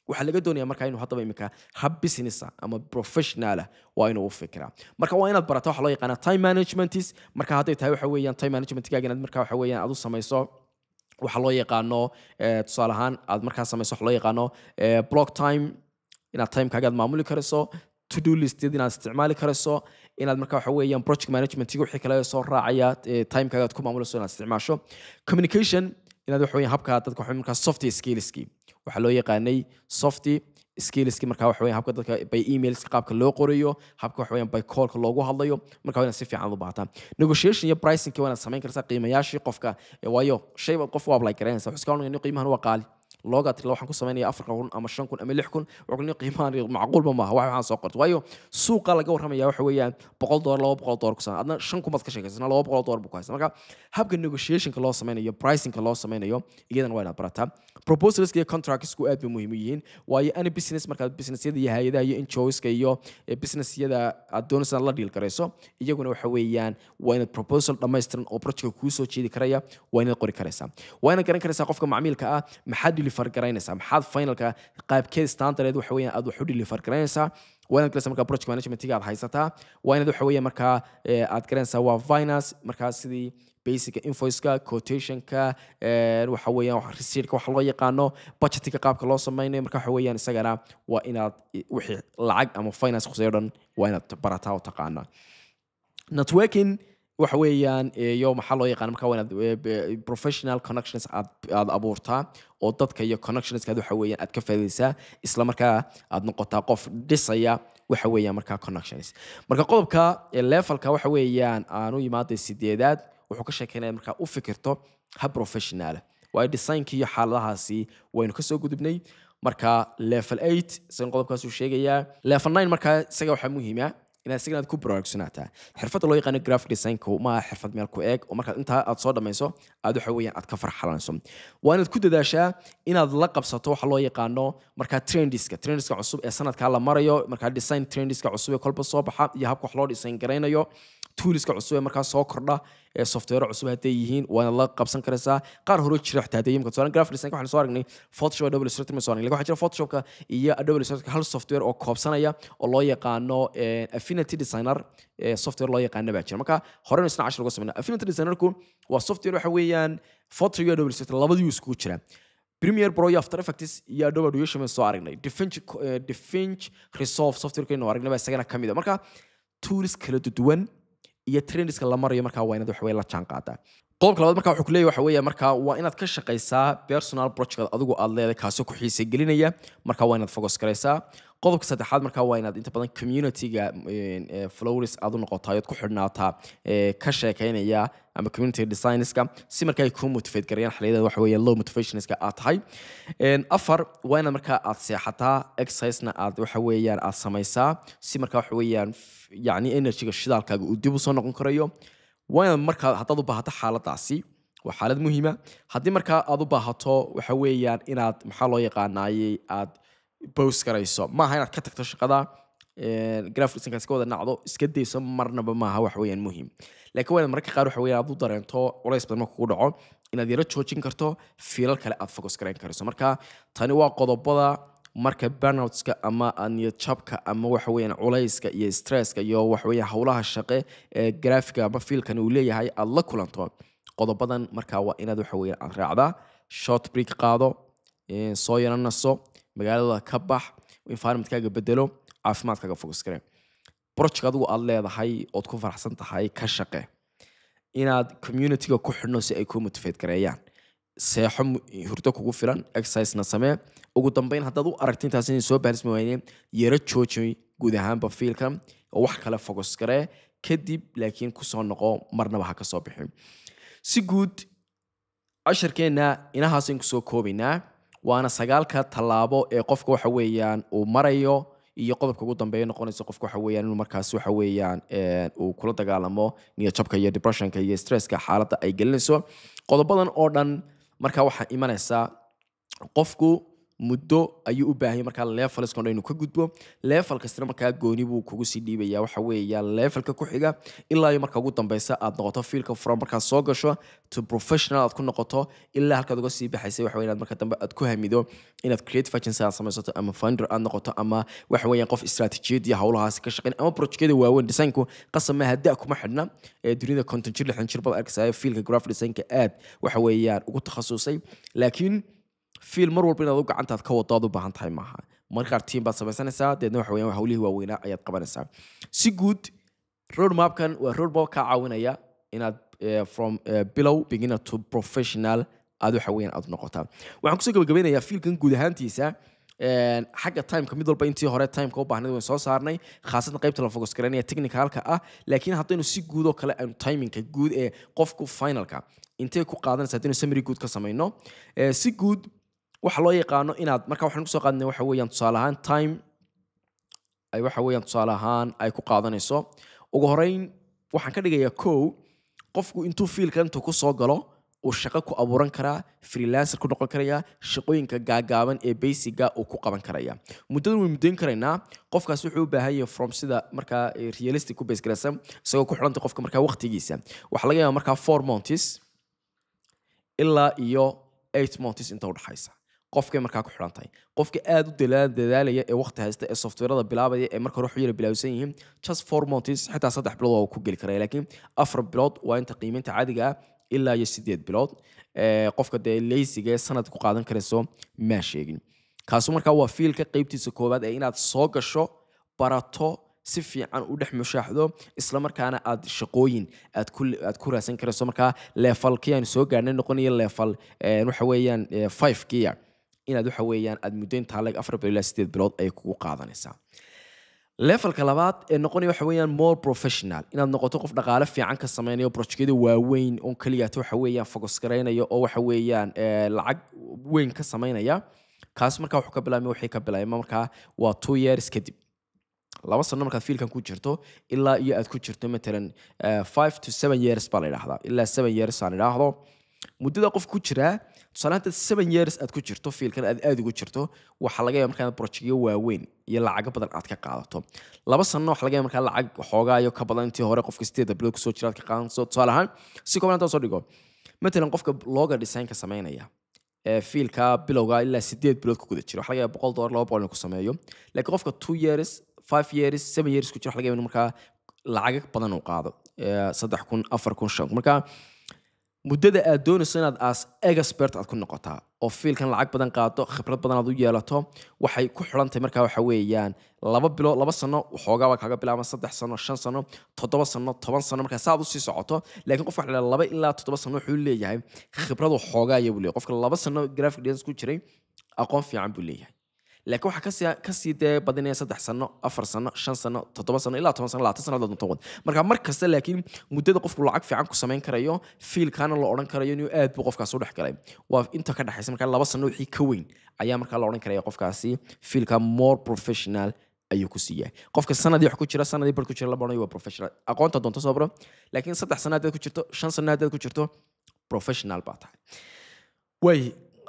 waxaa laga doonaya markaa inuu haddaba imika hab business ah ama professional ah waa inuu u fikiraa. Marka waa inaad barata waxa loo yaqaana time managementis. Marka hadday tahay waxa weeyaan time managementkaaga inaad marka waxa weeyaan aad u samayso waxa loo yaqaano, tusaale ahaan aad markaa samayso waxa loo yaqaano block time, inaad timekaaga aad maamuli karayso, to do list inaad isticmaali karayso, inaad marka waxa weeyaan project managementiga wixii kale soo raacaya timekaaga aad ku maamulayso inaad isticmaasho, communication inaad waxa weeyaan habka dadka waxa markaa soft skillski, waxaa loo yaqaanay soft skillski, marka waxa weeyaan habka dadka by emails qaabka loo qorayo, habka waxa weeyaan by callka loogu hadlayo, marka waa inaad si fiican u baahataa. Negotiation iyo pricing waa inaad samayn kartaa qiimayaashii qofka, waayo shay baad qof u apply garanaysa, wuxuu iska oranaya qiimahan waa qaali loogaa tiri, waxaan ku samaynaya 4000 ama 5000 ama 6000, wuxuu ku leeyahay qiimahan macquulba maaha wax waxaan soo qorto, waayo suuqa laga warramaya waxa weeyaan $100, $200 ku sanan, adna 5000 baad ka sheekaysan, $200 buu ku haysta. Marka habka negotiationka loo sameynayo, pricingka loo sameynayo, iyadana waa inaad barataa. Proposalska iyo contractsku aad bay muhiim u yihiin, waayo any business markaad businessyada iyo hay-adaha iyo NGOska iyo businessyada aad doonaysa inaad la deal garayso, iyaguna waxa weeyaan waa inaad proposal dhammaystiran oo projectka kuu soo jeedi karaya waa inaad qori karaysaa. Waa inaad garan karaysaa qofka macmiilka ah maxaad deliver garaynaysaa, maxaad finalka qaabkeed standard waxa weeyaan aad wax u deliver garaynaysaa. Waa inaad garanaysaa markaa project managementiga aad haysataa, waa inaad waxa weeyaan markaa aad garanaysaa waa finance, markaa sidii basic invoiceka, quotationka, waxa weeyaan receiptka waxa loo yaqaano, budgetka qaabka loo sameynayo. Marka waxa weeyaan isagana waa inaad wixii lacag ama finance khuseeyo dhan waa inaad barataa oo taqaanaa. Networking waxa weeyaan iyo maxaa loo yaqaan, marka waa inaad professional connections aad abuurtaa oo dadka iyo connectionska waxa weeyaan aad ka faa'iidaysaa, isla markaa aad noqotaa qof dhisaya waxa weeyaan markaa connections. Marka qodobka levelka waxa weeyaan aanu imaaday sideedaad wuxuu ka sheekeynaya markaa u fikirto hab professional, waayo designkii iyo xaaladahaasi waynu kasoo gudubnay. Marka level 8 isagan qodobkaasuu sheegayaa. Level 9 markaa isaga waxaa muhiima inaad isagana aad ku baraarugsanaataa xirfadda loo yaqaano graphic designku maaha xirfad meel ku eeg oo markaad intaa aad soo dhammayso aad waxa weeyaan aad ka farxalanayso. Waa inaad ku dadaashaa inaad la qabsato waxa loo yaqaano markaa trendska cusub ee sanadkaa la marayo, markaa design trendska cusub ee kolba soo baxa iyo habka wax loo design garaynayo, toolska cusub ee markaa soo kordha ee software cusub hadday yihiin waa inaad la qabsan karaysaa. Qaar hore jira xitaa hadday yihiin, tusaale graphic design waxaan soo aragnay Photoshop, Adobe Illustrator ma soo aragnay, laakiin waxaa jira Photoshopka iyo Adobe Illustrator hal software oo koobsanaya oo loo yaqaano Affinity Designer, software loo yaqaano baa jira. Marka horena isna cashar uga sameynaa. Affinity Designerku waa software waxa weeyaan Photoshop iyo Adobe Illustrator labadii iskugu jira. Premiere Pro iyo After Effects iyo Adobe Audition baan soo aragnay. DaVinci Resolve software-kaynu aragnay baa isagana ka mid ah. Marka tools kala duwan iyo trendska la marayo markaa waa inaad wax weeye la jaan qaadaa. Qodobka labaad markaa wuxuu ku leeyahay waxa weeye markaa waa inaad ka shaqaysaa personal project adigu aad leedahay kaasoo ku xiise gelinaya, markaa waa inaad focus garaysaa. Qodobka saddexaad markaa waa inaad inta badan community-ga followers aad u noqotaa ood ku xidhnaataa ka sheekeynaya ama community designerska, si markaa ay kuu motivate gareeyaan xilliyada waxa weeyaan low motivationska aad tahay. Afar, waa inaad markaa aad seexataa, exercise-na aad waxa weeyaan aad samaysaa, si markaa waxa weeyaan yacni energy-ga shidaalkaaga uu dib usoo noqon karayo. Waa inaad markaa haddaad u baahato, xaaladaasi waa xaalad muhiima, haddii markaa aad u baahato waxa weeyaan inaad, maxaa loo yaqaanaayey, aad pause garayso. Maaha inaad ka tagto shaqada graphic design iska wada nacdo, iska dayso, marnaba maaha wax weeyaan muhiim. Laakiin waa inaad mararka qaar waxa weeyaan aad u dareento culays badan marka kugu dhaco inaad yaro joojin karto, field kale aad focus garayn karayso. Marka tani waa qodobada marka burnoutska ama niyad jabka ama waxa weeyaan culayska iyo stresska iyo waxa weeyaan howlaha shaqe ee graphic-ga ama field-kan uu leeyahay aad la kulanto. Qodobadan markaa waa inaad waxa weeyaan aad raacdaa: short break qaado, soo yaro naso, magaalada ka bax, environmentkaaga bedelo, caafimaadkaaga focus garee, project adigu aad leedahay ood ku faraxsan tahay ka shaqe, inaad community-ga ku xidhno si ay kuu motivate gareeyaan, seexo hurdo kugu filan, exercise-na samee. Ugu dambeyn, haddaad u aragti intaas inay soo baarismi wayneen, yaro jooji guud ahaanba field-kan oo wax kale focus garee kadib, laakiin kusoo noqo, marnaba ha ka soo bixin. Si guud casharkeenna inahaasaynu kusoo koobaynaa, waana sagaalka tallaabo ee qofka waxa weeyaan uu marayo iyo qodobka ugu dambeeya noqonaysa qofka waxa weeyaan inuu markaas waxa weeyaan uu kula dagaalamo niyad jabka iyo depressionka iyo stresska xaaladda ay gelinayso. Qodobadan oo dhan markaa waxaa imanaysaa qofku muddo ayuu u baahan yahay markaa levels-kan dhan inuu ka gudbo. Level kastana markaa gooni buu kugu sii dhiibaya waxa weeyaan levelka ku xiga, ilaa iyo marka ugu dambeysa aad noqoto field-ka from markaad soo gasho to professional aad ku noqoto, ilaa halkaad uga sii baxaysay waxa weeyaan marka dambe aad ku hamido inaad creative agency aad samaysato ama founder aad noqoto ama waxa weeyaan qof istaraatiijiyad iyo howlahaasi ka shaqeyn ama projectyada waaweyn. Designku qasab maaha, da kuma xidhna. Ee dunida 50 jir, 60 jir baad arkaysaa field-ka graphic designka aad waxa weeyaan ugu takhasusay. Laakiin field mar walba inaad u gacantaad ka wado aad u baahan tahay maaha. Marka qaar team baad samaysanaysaa, deedna waxa weeyaan howlihii waaweynaa ayaad qabanaysaa. Si guud, roadmapkan waa roadmap kaa caawinaya inaad from bilow, beginner to professional, aad waxa weeyaan aad noqotaa. Waxaan kusoo gabagabeynayaa field-kan guud ahaantiisa xagga timeka mid walba intii hore timeka u baahnayd wayn soo saarnay, khaasatan qaybta la focus garaynaya technicalka ah. Laakiin haddaynu si guud oo kale aynu timingka guud ee qofku finalka intee ku qaadanaysa, haddaynu summary guud ka samayno, si guud waxa loo yaqaano inaad marka waxaan kusoo qaadnay waxa weeyaan tusaale ahaan time ay waxa weeyaan tusaale ahaan ay ku qaadanayso. Ugu horeyn waxaan ka dhigayaa kow, qofku intuu field-ka intuu ku soo galo uu shaqo ku abuuran karaa, freelancer ku noqon karaya, shaqooyinka gaagaaban ee basiga uu ku qaban karaya. Muddadan way muddayn karaynaa. Qofkaas wuxuu u baahan yahay from sida markaa realistic ku base garaysan, isagoo ku xidhantay qofka markaa waqtigiisa, waxaa laga yaabaa markaa 4 months ilaa iyo 8 months inta udhaxaysa qofkay markaa ku xidhan tahay. Qofka aad u dadaalaya ee waqti haysta ee softwarada bilaabaya ee marka hore waxu yara bilaawsan yihiin, just 4 months, xitaa 3 bilood waa uu ku geli karaya. Laakiin 4 bilood waa inta qiimeynta caadiga ah, ilaa iyo 8 bilood. Qofka dee lazy-ga ee sanad ku qaadan karayso maa sheegin. Kaasu markaa waa field-ka qeybtiisa koowaad ee inaad soo gasho, barato, si fiican u dhex mushaaxdo, isla markaana aad shaqooyin aad ku raadsan karayso. Markaa levelkii aynu soo gaarnay noqonayo level waxa weeyaan five kiya, inaad waxa weeyaan aad muddo intaa leeg, 4 bilood ilaa 8 bilood ayay kugu qaadanaysaa. Levelka labaad ee noqonaya waxa weeyaan more professional, inaad noqoto qof dhaqaale fiican ka sameynayo, projectyada waaweyn oon keliyaata waxa weeyaan focus garaynayo oo waxa weeyaan lacag weyn ka sameynaya. Kaas markaa wuxuu ka bilaabmay, wixii ka bilaabma markaa waa 2 years kadib, 2 sano markaad field-kan ku jirto, ilaa iyo aad ku jirto matalan 5 to 7 years baa la idhaahdaa, ilaa 7 years aan idhaahdo muddada qof ku jiraa. Tusaale haddaad 7 years aad ku jirto field-kan, aad aad ugu jirto, waxaa laga yaaba markaa projectyo waaweyn iyo lacago badan aad ka qaadato. 2 sano waxaa laga yaaba markaa lacag xoogaayo ka badan intii hore qofka 8-da bilood kusoo jira aad ka qaadanayso. Tusaale ahaan, si kooban haddaan soo dhigo, matalan qofka logo designka samaynaya ee field-ka bilowga ilaa 8 bilood ku guda jira, waxaa laga yaaba $100, 200 inuu ku sameeyo. Laakiin qofka 2 years, 5 years, 7 years ku jira, waxa laga yaaba inuu markaa lacago badan uu qaado, 3000, 4000, 5000. Marka muddada aad doonayso inaad as expert aad ku noqotaa oo field-kan lacag badan qaado, khibrad badan aad u yeelato, waxay ku xidhantahay markaa waxa weeyaan 2 bilood, 2 sano waxoogaa baa kaaga bilaaba, 3 sano, 5 sano, 7 sano, 10 sano, markaa saad usii socoto. Laakiin qofka waxa la yidhaha 2 ilaa 7 sano wuxuu leeyahay khibrad waxoogaa buu leeyahay. Qofka 2 sano graphic design ku jiray aqoon fiican buu leeyahay. Laakiin waxaa kasii dee badinaya 3 sano, 4 sano, 5 sano, 7 sano, ilaa 10 sano, 20 sano haddaad doonto wad. Marka mar kasta laakiin muddada qofku lacag fiican ku samayn karayo fieldkana la odhan karayo inuu aad buu qofkaas u dhex galay waa inta ka dhexaysa markaa 2 sano wixii ka weyn ayaa markaa la odhan karaya qofkaasi fieldka more professional ayuu ku siiyaa. Qofka sanadii wax ku jira, sanadii bar ku jira, lama odhanayo waa professional. Aqoonta doonto soo baro, laakiin 3 sano haddaad ku jirto, 5 sano haddaad ku jirto, professional baa tahay. Way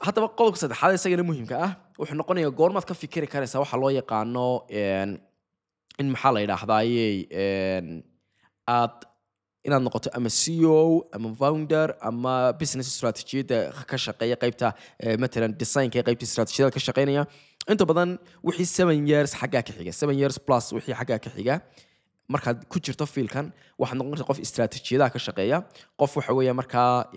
haddaba qodobka saddexaad isagana muhiimka ah wuxuu noqonayaa goormaad ka fikiri karaysaa waxa loo yaqaano in maxaa la yidhaahdaaye aad inaad noqoto ama CEO ama founder ama business strategiyada ka shaqeeya qaybta matalan designka ee qaybta strategiyada ka shaqeynaya. Inta badan wixii 7 years xaggaa ka xiga, 7 years plus wixii xaggaa ka xiga markaad ku jirto fieldkan, waxaad noqon kartaa qof istaraatiijiyadaha ka shaqeeya, qof waxa weeya markaa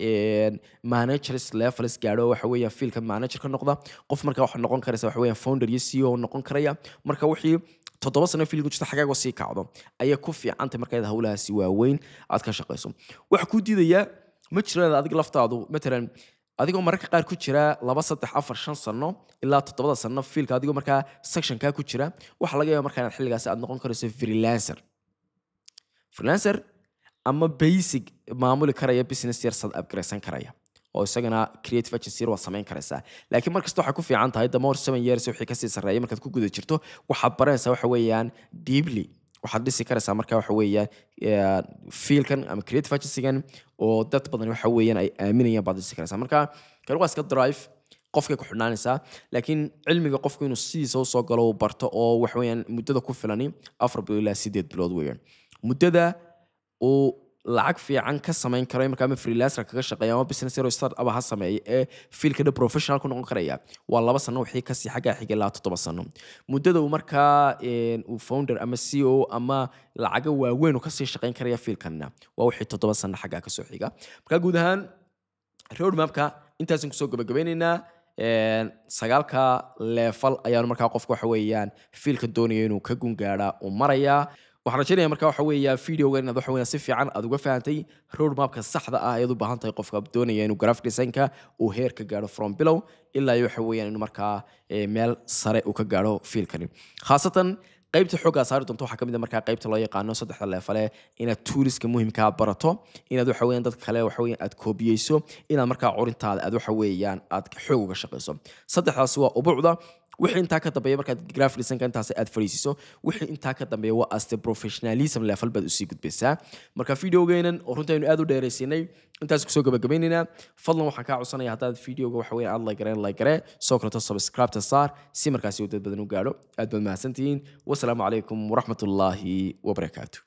managers levels gaadho, waxa weeya fieldka manager ka noqda, qof markaa waxaad noqon karaysa waxa weeya founder iyo CEO noqon karaya. Marka wixii 7 sano fieldku jirta xaggaaga sii kacdo ayay ku fiicantay marka hawlahaasi waaweyn aad ka shaqeyso. Waxa kuu diidaya ma jiro inaad adiga laftaadu matalan adigoo mararka qaar ku jira 2, 3, 4, 5 sano ilaa 7 sano fieldka, adigoo markaa sectionkaa ku jira, waxaa laga yaaba markaa inaad xilligaasi aad noqon karayso freelancer ama basic maamuli karaya business yar sad upgradesan karaya oo isagana creative agency yar waad samayn karaysaa. Laakiin markasta waxay ku fiican tahay the more 7 years wixii kasii sarreeya markaad ku guda jirto, waxaad baranaysaa waxa weeyaan deeply, waxaad dhisi karaysaa marka waxa weeyaan fieldkan ama creative agency-gan oo dad badan waxa weeyaan ay aaminayaan baad dhisi karaysaa. Marka kan waa iska drive qofkay ku xidhnaanaysaa, laakiin cilmiga qofku inuu sidiisa usoo galo uu barto oo waxa weeyaan muddada ku filani 4 bilood ilaa 8 bilood weeyaan. Muddada uu lacag fiican ka samayn karo marka ama freelancer kaga shaqeeya ama business yar oo start up ha sameeya ee fieldka dhan professional ku noqon karaya waa 2 sano wixii kasii xaggaa xiga ilaa 7 sano. Muddada uu markaa uu founder ama CEO ama lacaga waaweyn uu kasii shaqeyn karaya fieldkanna waa wixii 7 sano xaggaa kasoo xiga. Marka guud ahaan roadmapka intaasaan kusoo gabagabeynaynaa. 9ka level ayaanu markaa qofka waxa weeyaan fieldka doonaya inuu ka gun gaadhaa uu marayaa. Waxaan rajaynaya marka waxa weeya videoga inaad waxa weeyaan si fiican aad uga fahantay roadmapka saxda ah ayaad u baahan tahay qofka doonaya inuu graphic designka uu heer ka gaadho from below ilaa iyo waxa weeyaan inuu markaa meel sare uu ka gaadho fieldkani. Khaasatan qaybta xooggaa saari doonto waxaa ka mid ah markaa qaybta loo yaqaano 3da level inaad toolska muhiimkaa barato, inaad waxa weeyaan dad kale waxa weeyaan aad koobiyeyso, inaad markaa curintaada aad waxa weeyaan aad xoog uga shaqeyso. 3daas waa ubucda. Wixii intaa ka dambeeya markaad graphic designka intaas aad fadhiisiso, wixii intaa ka dambeeya waa as the professionalism level baad usii gudbaysaa. Marka videogeenan oo runtii aynu aad u dheeraysiinay intaas kusoo gabagabaynaynaa. Fadlan waxaan kaa codsanaya haddaad videoga waxa weeyaan aad like gareen, like garee, soo kaleto subscribe-ta saar si markaasi uu dad badan u gaadho. Aad baad mahadsantihiin. Wasalaamu calaykum waraxmatullaahi wabarakaatu.